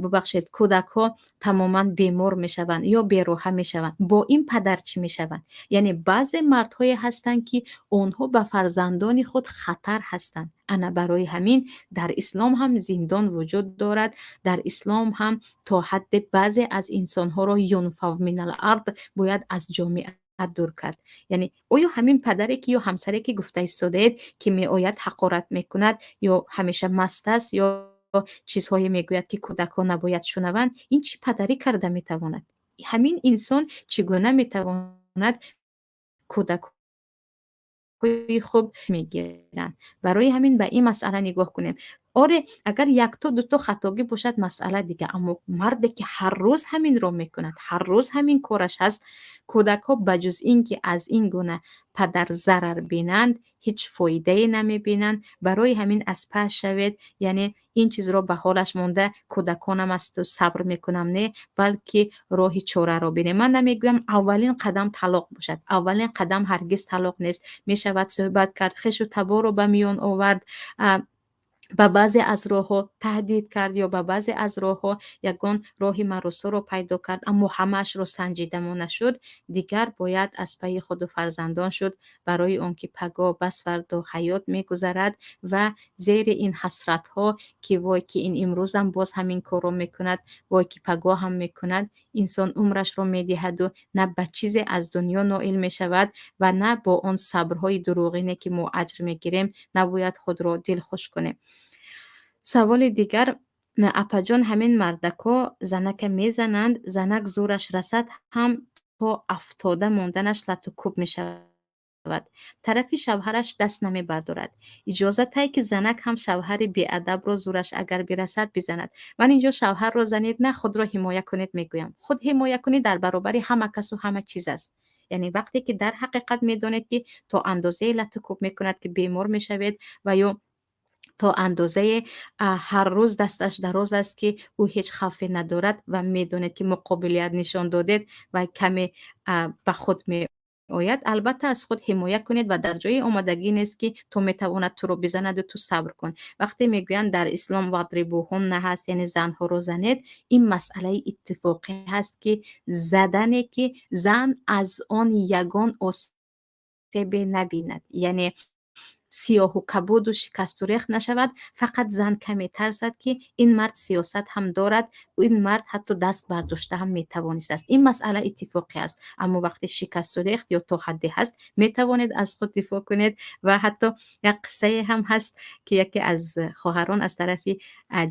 бубахшед, кӯдакҳо тамоман бемор мешаванд ё бероҳа мешаванд. Бо ин падар чӣ мешаванд? Яъне баъзе мардҳое ҳастанд, ки онҳо ба фарзандони худ хатар ҳастанд. Ана барои ҳамин дар ислом ҳам зиндон вуҷуд дорад. Дар ислом ҳам то ҳадде баъзе аз инсонҳоро ينفوا من الأرض, бояд аз ҷомеа дур кард. Яъне оё ҳамин падаре ки ё ҳамсаре ки гуфта истодаед, ки меояд, ҳақорат мекунад ё ҳамеша маст аст ё чизҳое мегӯяд, ки кӯдакҳо набояд шунаванд, ин чӣ падарӣ карда метавонад? Ҳамин инсон чӣ гуна метавонад кӯдакҳои хуб мегиранд? Барои ҳамин ба ин масъала нигоҳ кунем. Оре, агар якто дуто хатогӣ бошад, масъала дига, аммо марде ки ҳар рӯз ҳаминро мекунад, ҳар рӯз ҳамин кораш ҳаст, кӯдакҳо ба ҷуз ин ки аз ин гуна падар зарар бинанд, ҳеҷ фоидае намебинанд. Барои ҳамин аз пас шавед. Яъне ин чизро ба ҳолаш монда, кӯдаконам асту, сабр мекунам, не, балки роҳи чораро бинем. Ман намегӯям, аввалин қадам талоқ бошад. Аввалин қадам ҳаргиз талоқ нест. Мешавад суҳбат кард, хешу таборро ба миён овард, ба баъзе аз роҳҳо таҳдид кард ё ба баъзе аз роҳҳо ягон роҳи маросоро пайдо кард, аммо ҳамаашро санҷидамо нашуд, дигар бояд аз пайи худу фарзандон шуд, барои он ки пагоҳ, басфардо ҳаёт мегузарад ва зери ин ҳасратҳо, ки вой, ки ин имрӯзам боз ҳамин корро мекунад, вой, ки пагоҳ ҳам мекунад, инсон умрашро медиҳаду на ба чизе аз дунё ноил мешавад ва на бо он сабрҳои дурӯғине, ки мо аҷр мегирем, набояд худро дилхуш кунем. Саволи дигар: апаҷон, ҳамин мардакҳо занака мезананд, занак зӯраш расад ҳам, то афтода монданаш лату кӯб мешавад, тарафи шавҳараш даст намебардорад. Иҷозатай, ки занак ҳам шавҳари беадабро зӯраш агар бирасад, бизанад? Ман инҷо шавҳарро занед на, худро ҳимоя кунед мегӯям. Худ ҳимоя кунед дар баробари ҳама касу ҳама чиз аст. Яъне вақте ки дар ҳақиқат медонед, ки то андозае лату кӯб мекунад, ки бемор мешавед, ва ё то андозае ҳар рӯз дасташ дароз аст, ки ӯ ҳеҷ хавфе надорад, ва медонед, ки муқобилият нишон додед ва каме ба худ меояд, албатта аз худ ҳимоя кунед. Ва дар ҷое омодагӣ нест, ки то метавонад туро бизанаду ту сабр кун. Вақте мегӯянд, дар ислом واضربوهن ҳаст, яъне занҳоро занед, ин масъалаи иттифоқӣ ҳаст, ки задане, ки зан аз он ягон осебе набинад, яъне сиёҳу кабуду шикасту рехт нашавад, фақат зан каме тарсад, ки ин мард сиёсат ҳам дорад, ин мард ҳатто даст бардошта ҳам метавонистааст. Ин масъала иттифоқӣ аст. Аммо вақте шикасту рехт ё то ҳадде ҳаст, метавонед аз худ дифоъ кунед. Ва ҳатто як қиссае ҳам ҳаст, ки яке аз хоҳарон аз тарафи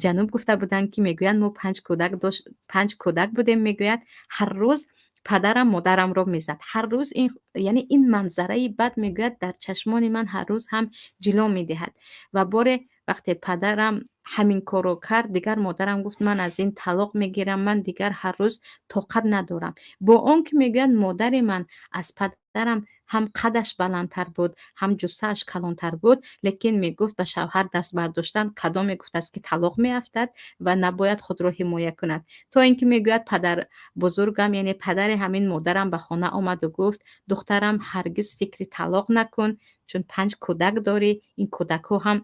ҷануб гуфта буданд, ки мегӯянд, мо панҷ кӯдак дошт, панҷ кӯдак будем, мегӯяд, ҳар рӯз падарам модарамро мезад, ҳар рӯз. Ин яъне ин манзараи бад, мегӯяд, дар чашмони ман ҳар рӯз ҳам ҷило медиҳад. Ва боре вақте падарам ҳамин корро кард, дигар модарам гуфт: «Ман аз ин талоқ мегирам, ман дигар ҳар рӯз тоқат надорам». Бо он ки, мегӯяд, модари ман аз падарам ҳам қадаш баландтар буд, ҳам ҷуссааш калонтар буд, лекин мегуфт, ба шавҳар даст бардоштан кадом мегуфтааст, ки талоқ меафтад ва набояд худро ҳимоя кунад. То ин ки, мегӯяд, падар бузургам, яъне падари ҳамин модарам, ба хона омаду гуфт: «Духтарам, ҳаргиз фикри талоқ накун, чун панҷ кӯдак дорӣ. Ин кӯдакҳо ҳам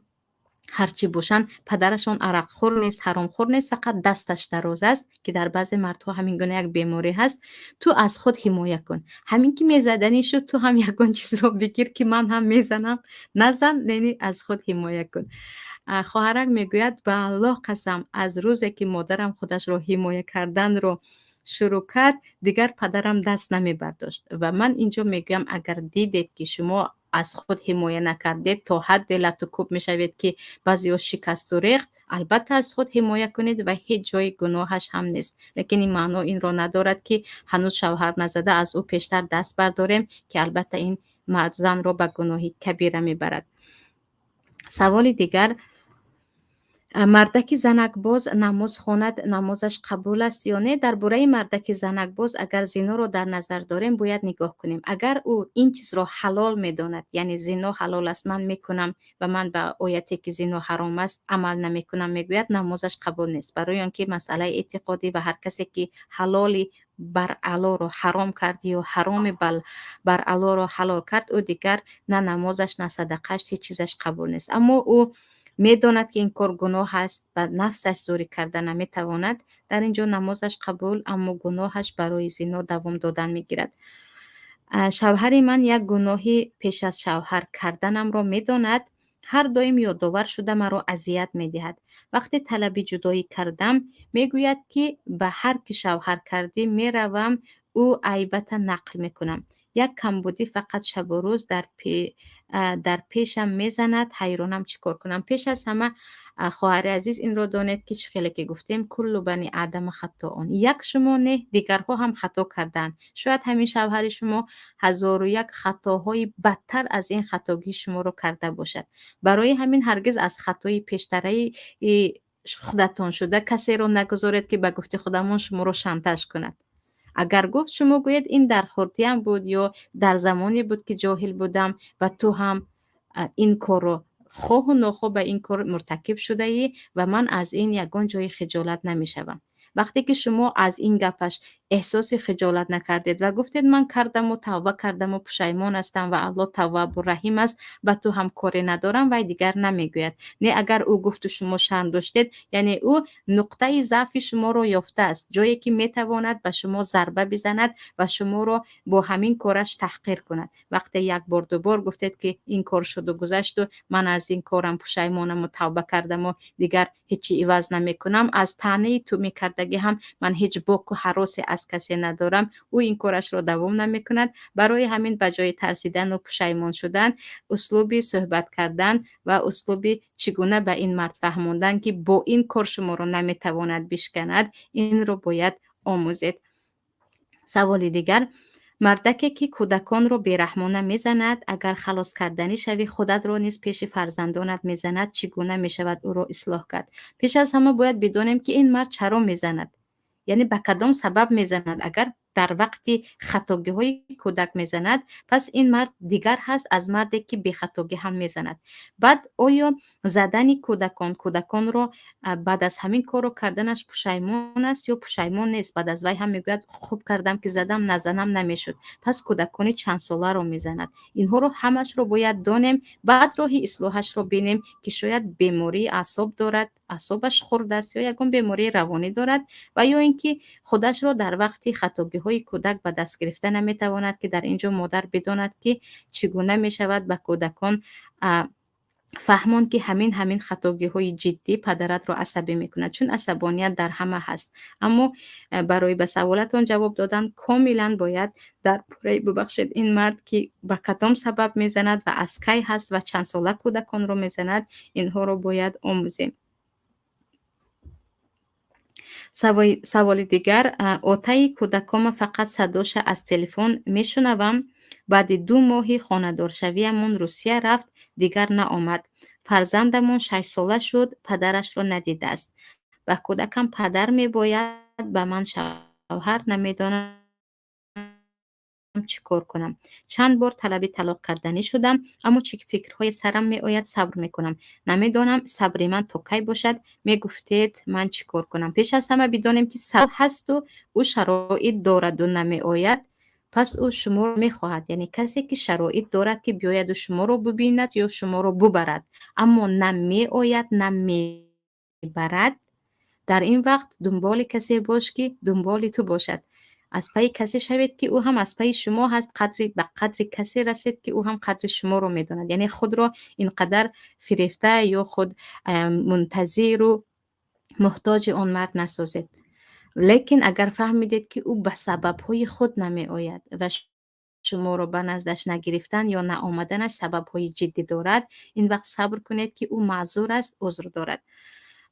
ҳарчӣ бошанд, падарашон арақхӯр нест, ҳаромхӯр нест, фақат дасташ дароз аст, ки дар баъзе мардҳо ҳамин гуна як беморӣ ҳаст. Ту аз худ ҳимоя кун. Ҳамин ки мезаданӣ шуд, ту ҳам ягон чизро бигир, ки ман ҳам мезанам, назан, яъне аз худ ҳимоя кун». Хоҳарак мегӯяд: «Ба Аллоҳ қасам, аз рӯзе ки модарам худашро ҳимоя карданро шурӯъ кард, дигар падарам даст намебардошт». Ва ман инҷо мегӯям, агар дидед, ки шумо аз худ ҳимоя накардед, то ҳадде лату кӯб мешавед, ки баъзеҳо шикасту рехт, албатта аз худ ҳимоя кунед ва ҳеҷ ҷои гуноҳаш ҳам нест. Лекин ин маъно инро надорад, ки ҳанӯз шавҳар назада аз ӯ пештар даст бардорем, ки албатта ин мард занро ба гуноҳи кабира мебарад. Саволи дигар. Мардаки занакбоз намоз хонад, намозаш қабул аст ё не? Дар бораи мардаки занакбоз, агар зиноро дар назар дорем, бояд нигоҳ кунем. Агар ӯ ин чизро ҳалол медонад, яъне зино ҳалол аст, ман мекунам ва ман ба ояте, ки зино ҳаром аст, амал намекунам, мегӯяд, намозаш қабул нест, барои он ки масъалаи эътиқодӣ ва ҳар касе ки ҳалоли баръалоро ҳаром кард ё ҳароми баръалоро ҳалол кард, ӯ дигар на намозаш, на садақааш, ҳеҷ чизаш қабул нест. Аммо ӯ медонад, ки ин кор гуноҳ аст, ба нафсаш зӯрӣ карда наметавонад, дар ин ҷо намозаш қабул, аммо гуноҳаш барои зино давом додан мегирад. Шавҳари ман як гуноҳи пеш аз шавҳар карданамро медонад, ҳар доим ёдовар шуда маро азият медиҳад. Вақте талаби ҷудоӣ кардам, мегӯяд, ки ба ҳар ки шавҳар кардӣ, меравам, ӯ айбата нақл мекунам. Як камбудӣ, фақат шабу рӯз дар пешам мезанад. Ҳайронам, чӣ кор кунам? Пеш аз ҳама, хоҳари азиз, инро донед, ки чӣ хеле ки гуфтем, كل بني آدم خطاء. Як шумо не, дигарҳо ҳам хато кардаанд. Шояд ҳамин шавҳари шумо ҳазору як хатоҳои бадтар аз ин хатогии шуморо карда бошад. Барои ҳамин ҳаргиз аз хатои пештараи худатон шуда касеро нагузоред, ки ба гуфти худамон шуморо шантаж кунад. Агар гуфт, шумо гӯед: ин дар хурдиам буд ё дар замоне буд, ки ҷоҳил будам ва ту ҳам ин корро хоҳу нохоҳ ба ин кор муртакиб шудаӣ ва ман аз ин ягон ҷои хиҷолат намешавам. Вақте ки шумо аз ин гапаш эҳсоси хиҷолат накардед ва гуфтед: ман кардаму тавба кардаму пушаймон ҳастам ва Аллоҳ таввабу раҳим аст, ба ту ҳам коре надорам, вай дигар намегӯяд. Не, агар ӯ гуфту шумо шарм доштед, яъне ӯ нуқтаи заъфи шуморо ёфтааст, ҷое ки метавонад ба шумо зарба бизанад ва шуморо бо ҳамин кораш таҳқир кунад. Вақте як бор, дубор гуфтед, ки ин кор шуду гузашту ман аз ин корам пушаймонаму тавба кардаму дигар ҳечи иваз намекунам, аз таънаи ту мекардагӣ ҳам ман ҳеҷ боку ҳаросе аз касе надорам, ӯ ин корашро давом намекунад. Барои ҳамин ба ҷои тарсидану пушаймон шудан, услуби суҳбат кардан ва услуби чӣ гуна ба ин мард фаҳмондан, ки бо ин кор шуморо наметавонад бишканад, инро бояд омӯзед. Саволи дигар: мардаке, ки кӯдаконро бераҳмона мезанад, агар халос карданӣ шавӣ, худатро низ пеши фарзандонат мезанад, чӣ гуна мешавад ӯро ислоҳ кард? Пеш аз ҳама бояд бидонем, ки ин мард чаро мезанад, яъне ба кадом сабаб мезанад. Агар дар вақти хатогиҳои кӯдак мезанад, пас ин мард дигар ҳаст аз марде, ки бехатогӣ ҳам мезанад. Баъд, оё задани кӯдакон, кӯдаконро баъд аз ҳамин корро карданаш пушаймон аст ё пушаймон нест? Баъд аз вай ҳам мегӯяд: хуб кардам, ки задам, назанам намешуд. Пас кӯдакони чандсоларо мезанад? Инҳоро ҳамашро бояд донем, баъд роҳи ислоҳашро бинем, ки шояд бемории аъсоб дорад, аъсобаш хурд аст ё ягон бемории равонӣ дорад ва ё ин ки худашро дар вақти хатогиҳои кӯдак ба даст гирифта наметавонад, ки дар ин ҷо модар бидонад, ки чӣ гуна мешавад ба кӯдакон фаҳмонд, ки ҳамин хатогиҳои ҷиддӣ падаратро асабӣ мекунад, чун асабоният дар ҳама ҳаст. Аммо барои ба саволатон ҷавоб додан, комилан бояд дар бораи, бубахшед, ин мард, ки ба кадом сабаб мезанад ва аз кай ҳаст ва чандсола кӯдаконро мезанад, инҳоро бояд омӯзем. Саволи дигар: отаи кӯдакома фақат садоша аз телефон мешунавам. Баъди 2 моҳи хонадоршавиамон Русия рафт, дигар наомад. Фарзандамон 6-сола шуд, падарашро надидааст. Ба кӯдакам падар мебояд, ба ман шавҳар. Намедонам, чӣ кор кунам. Чанд бор талаби талоқ карданӣ шудам, аммо чӣ фикрҳое сарам меояд, сабр мекунам. Намедонам, сабри ман то кай бошад. Мегуфтед, ман чӣ кор кунам? Пеш аз ҳама бидонем, ки сабр ҳасту ӯ шароит дораду намеояд, пас ӯ шуморо мехоҳад. Яъне касе, ки шароит дорад, ки биёяду шуморо бубинад ё шуморо бубарад, аммо на меояд, на мебарад, дар ин вақт дунболи касе бош, ки дунболи ту бошад. Аз пайи касе шавед, ки ӯ ҳам аз пайи шумо ҳаст. Қадри ба қадри касе расед, ки ӯ ҳам қадри шуморо медонад. Яъне худро ин қадар фирефта ё худ мунтазиру муҳтоҷи он мард насозед. Лекин агар фаҳмидед, ки ӯ ба сабабҳои худ намеояд ва шуморо ба наздаш нагирифтан ё наомаданаш сабабҳои ҷиддӣ дорад, ин вақт сабр кунед, ки ӯ маъзур аст, узр дорад.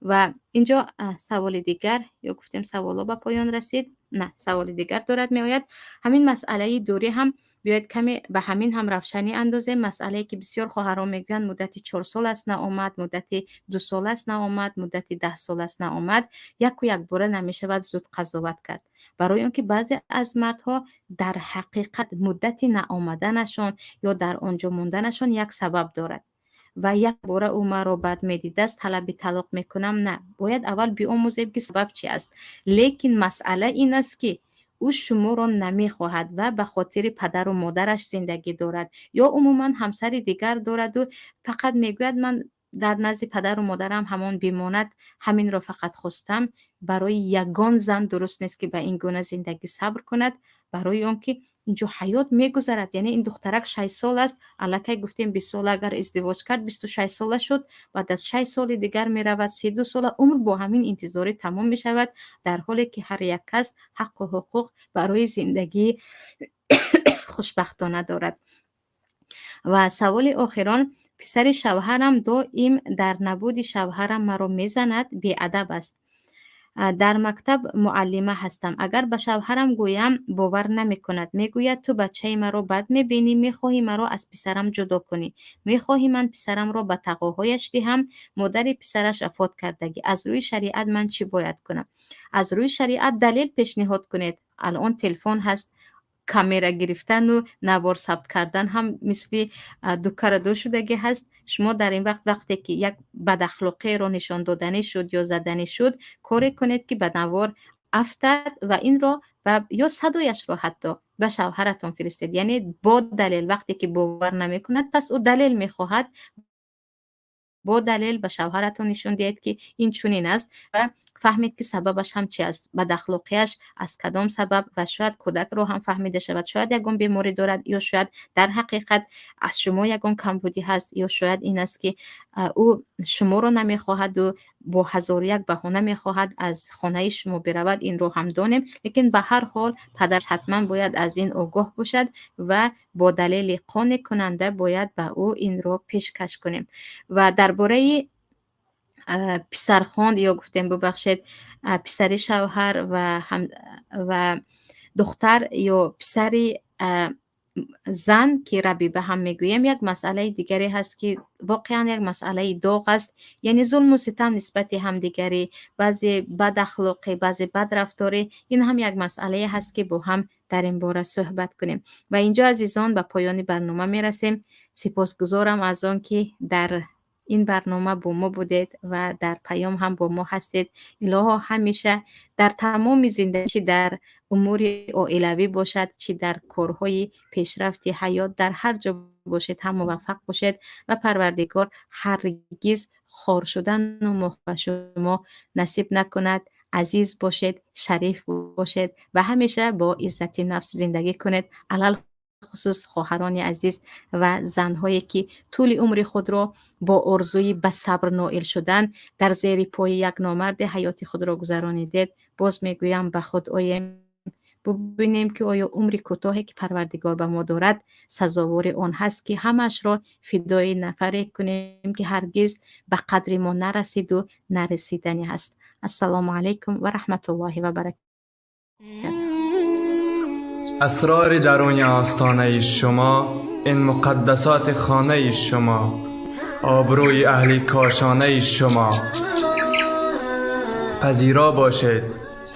Ва инҷо саволи дигар, ё гуфтем, саволҳо ба поён расид? На, саволи дигар дорад меояд. Ҳамин масъалаи дурӣ ҳам Биёед, каме ба ҳамин ҳам равшанӣ андозем. Масъалае, ки бисёр хоҳарон мегӯянд: муддати 4 сол аст, наомад, муддати 2 сол аст, наомад, муддати 10 сол аст, наомад. Яку якбора намешавад зуд қазоват кард, барои он ки баъзе аз мардҳо дар ҳақиқат муддати наомаданашон ё дар он ҷо монданашон як сабаб дорад. Ва як бора ӯ маро бад медидааст, талаби талоқ мекунам, на. Бояд аввал биомӯзем, ки сабаб чи аст. Лекин масъала ин аст, ки ӯ шуморо намехоҳад ва ба хотири падару модараш зиндагӣ дорад ё умуман ҳамсари дигар дораду фақат мегӯяд: «Ман дар назди падару модарам ҳамон бимонад, ҳаминро фақат хостам». Барои ягон зан дуруст нест, ки ба ин гуна зиндагӣ сабр кунад, барои он ки инҷо ҳаёт мегузарад. Яъне ин духтарак 6 сол аст, аллакай гуфтем, 20 сола агар издивоҷ кард, 26 сола шуд. Баъд аз 6 соли дигар меравад 32 сола. Умр бо ҳамин интизорӣ тамом мешавад, дар ҳоле ки ҳар як кас ҳаққу ҳуқуқ барои зиндагии хушбахтона дорад. Ва саволи охирон: писари шавҳарам доим дар набуди шавҳарам маро мезанад, беадаб аст. Дар мактаб муаллима ҳастам. Агар ба шавҳарам гӯям, бовар намекунад. Мегӯяд: «Ту бачаи маро бад мебинӣ, мехоҳӣ маро аз писарам ҷудо кунӣ, мехоҳӣ ман писарамро ба тағоҳояш диҳам». Модари писараш вафот кардагӣ. Аз рӯи шариат ман чӣ бояд кунам? Аз рӯи шариат далел пешниҳод кунед. Алон телефон ҳаст, камера гирифтану навор сабт кардан ҳам мисли дуккараду шудагӣ ҳаст. Шумо дар ин вақт, вақте ки як бадахлоқиеро нишон доданӣ шуд ё заданӣ шуд, коре кунед, ки ба навор афтад ва инро ё садояшро ҳатто ба шавҳаратон фиристед. Яъне бо далел. Вақте ки бовар намекунад, пас ӯ далел мехоҳад. Бо далел ба шавҳаратон нишон диҳед, ки ин чунин аст, ва фаҳмед, ки сабабаш ҳам чи аст, бадахлоқиаш аз кадом сабаб. Ва шояд кӯдакро ҳам фаҳмида шавад: шояд ягон беморӣ дорад ё шояд дар ҳақиқат аз шумо ягон камбудӣ ҳаст, ё шояд ин аст, ки ӯ шуморо намехоҳаду бо ҳазору як баҳона мехоҳад аз хонаи шумо биравад. Инро ҳам донем. Лекин ба ҳар ҳол падар ҳатман бояд аз ин огоҳ бошад ва бо далели қонеъкунанда бояд ба ӯ инро пешкаш кунем. Ва дар бораи писархонд ё гуфтем, бубахшед, писари шавҳар ва духтар ё писари зан, ки рабиба ҳам мегӯем, як масъалаи дигаре ҳаст, ки воқеан як масъалаи доғ аст. Яъне зулму ситам нисбати ҳамдигарӣ, баъзе бадахлоқӣ, баъзе бадрафторӣ. Ин ҳам як масъалае ҳаст, ки бо ҳам дар ин бора суҳбат кунем. Ва инҷо, азизон, ба поёни барнома мерасем. Сипосгузорам аз он ки дар ин барнома бо мо будед ва дар паём ҳам бо мо ҳастед. Илоҳо, ҳамеша дар тамоми зиндагӣ, чӣ дар умури оилавӣ бошад, чӣ дар корҳои пешрафти ҳаёт, дар ҳар ҷо бошед ҳам муваффақ бошед ва Парвардигор ҳаргиз хор шудану ба шумо насиб накунад. Азиз бошед, шариф бошед ва ҳамеша бо иззати нафс зиндагӣ кунед. Алалхусус хоҳарони азиз ва занҳое, ки тӯли умри худро бо орзуи ба сабр ноил шудан дар зери пои як номарде ҳаёти худро гузаронидед, боз мегӯям, ба худ оем, бубинем, ки оё умри кӯтоҳе, ки Парвардигор ба мо дорад, сазовори он ҳаст, ки ҳамаашро фидои нафаре кунем, ки ҳаргиз ба қадри мо нарасиду нарасиданӣ ҳаст. Ассалому алайкум ва раҳматуллоҳи ва баракатуҳ. اسرار درون آستانه شما، این مقدسات خانه شما، آبروی اهل کاشانه شما. پذیرا باشید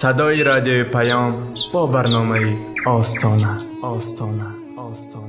صدای رادیوی پیام با برنامه آستانه، آستانه، آستانه.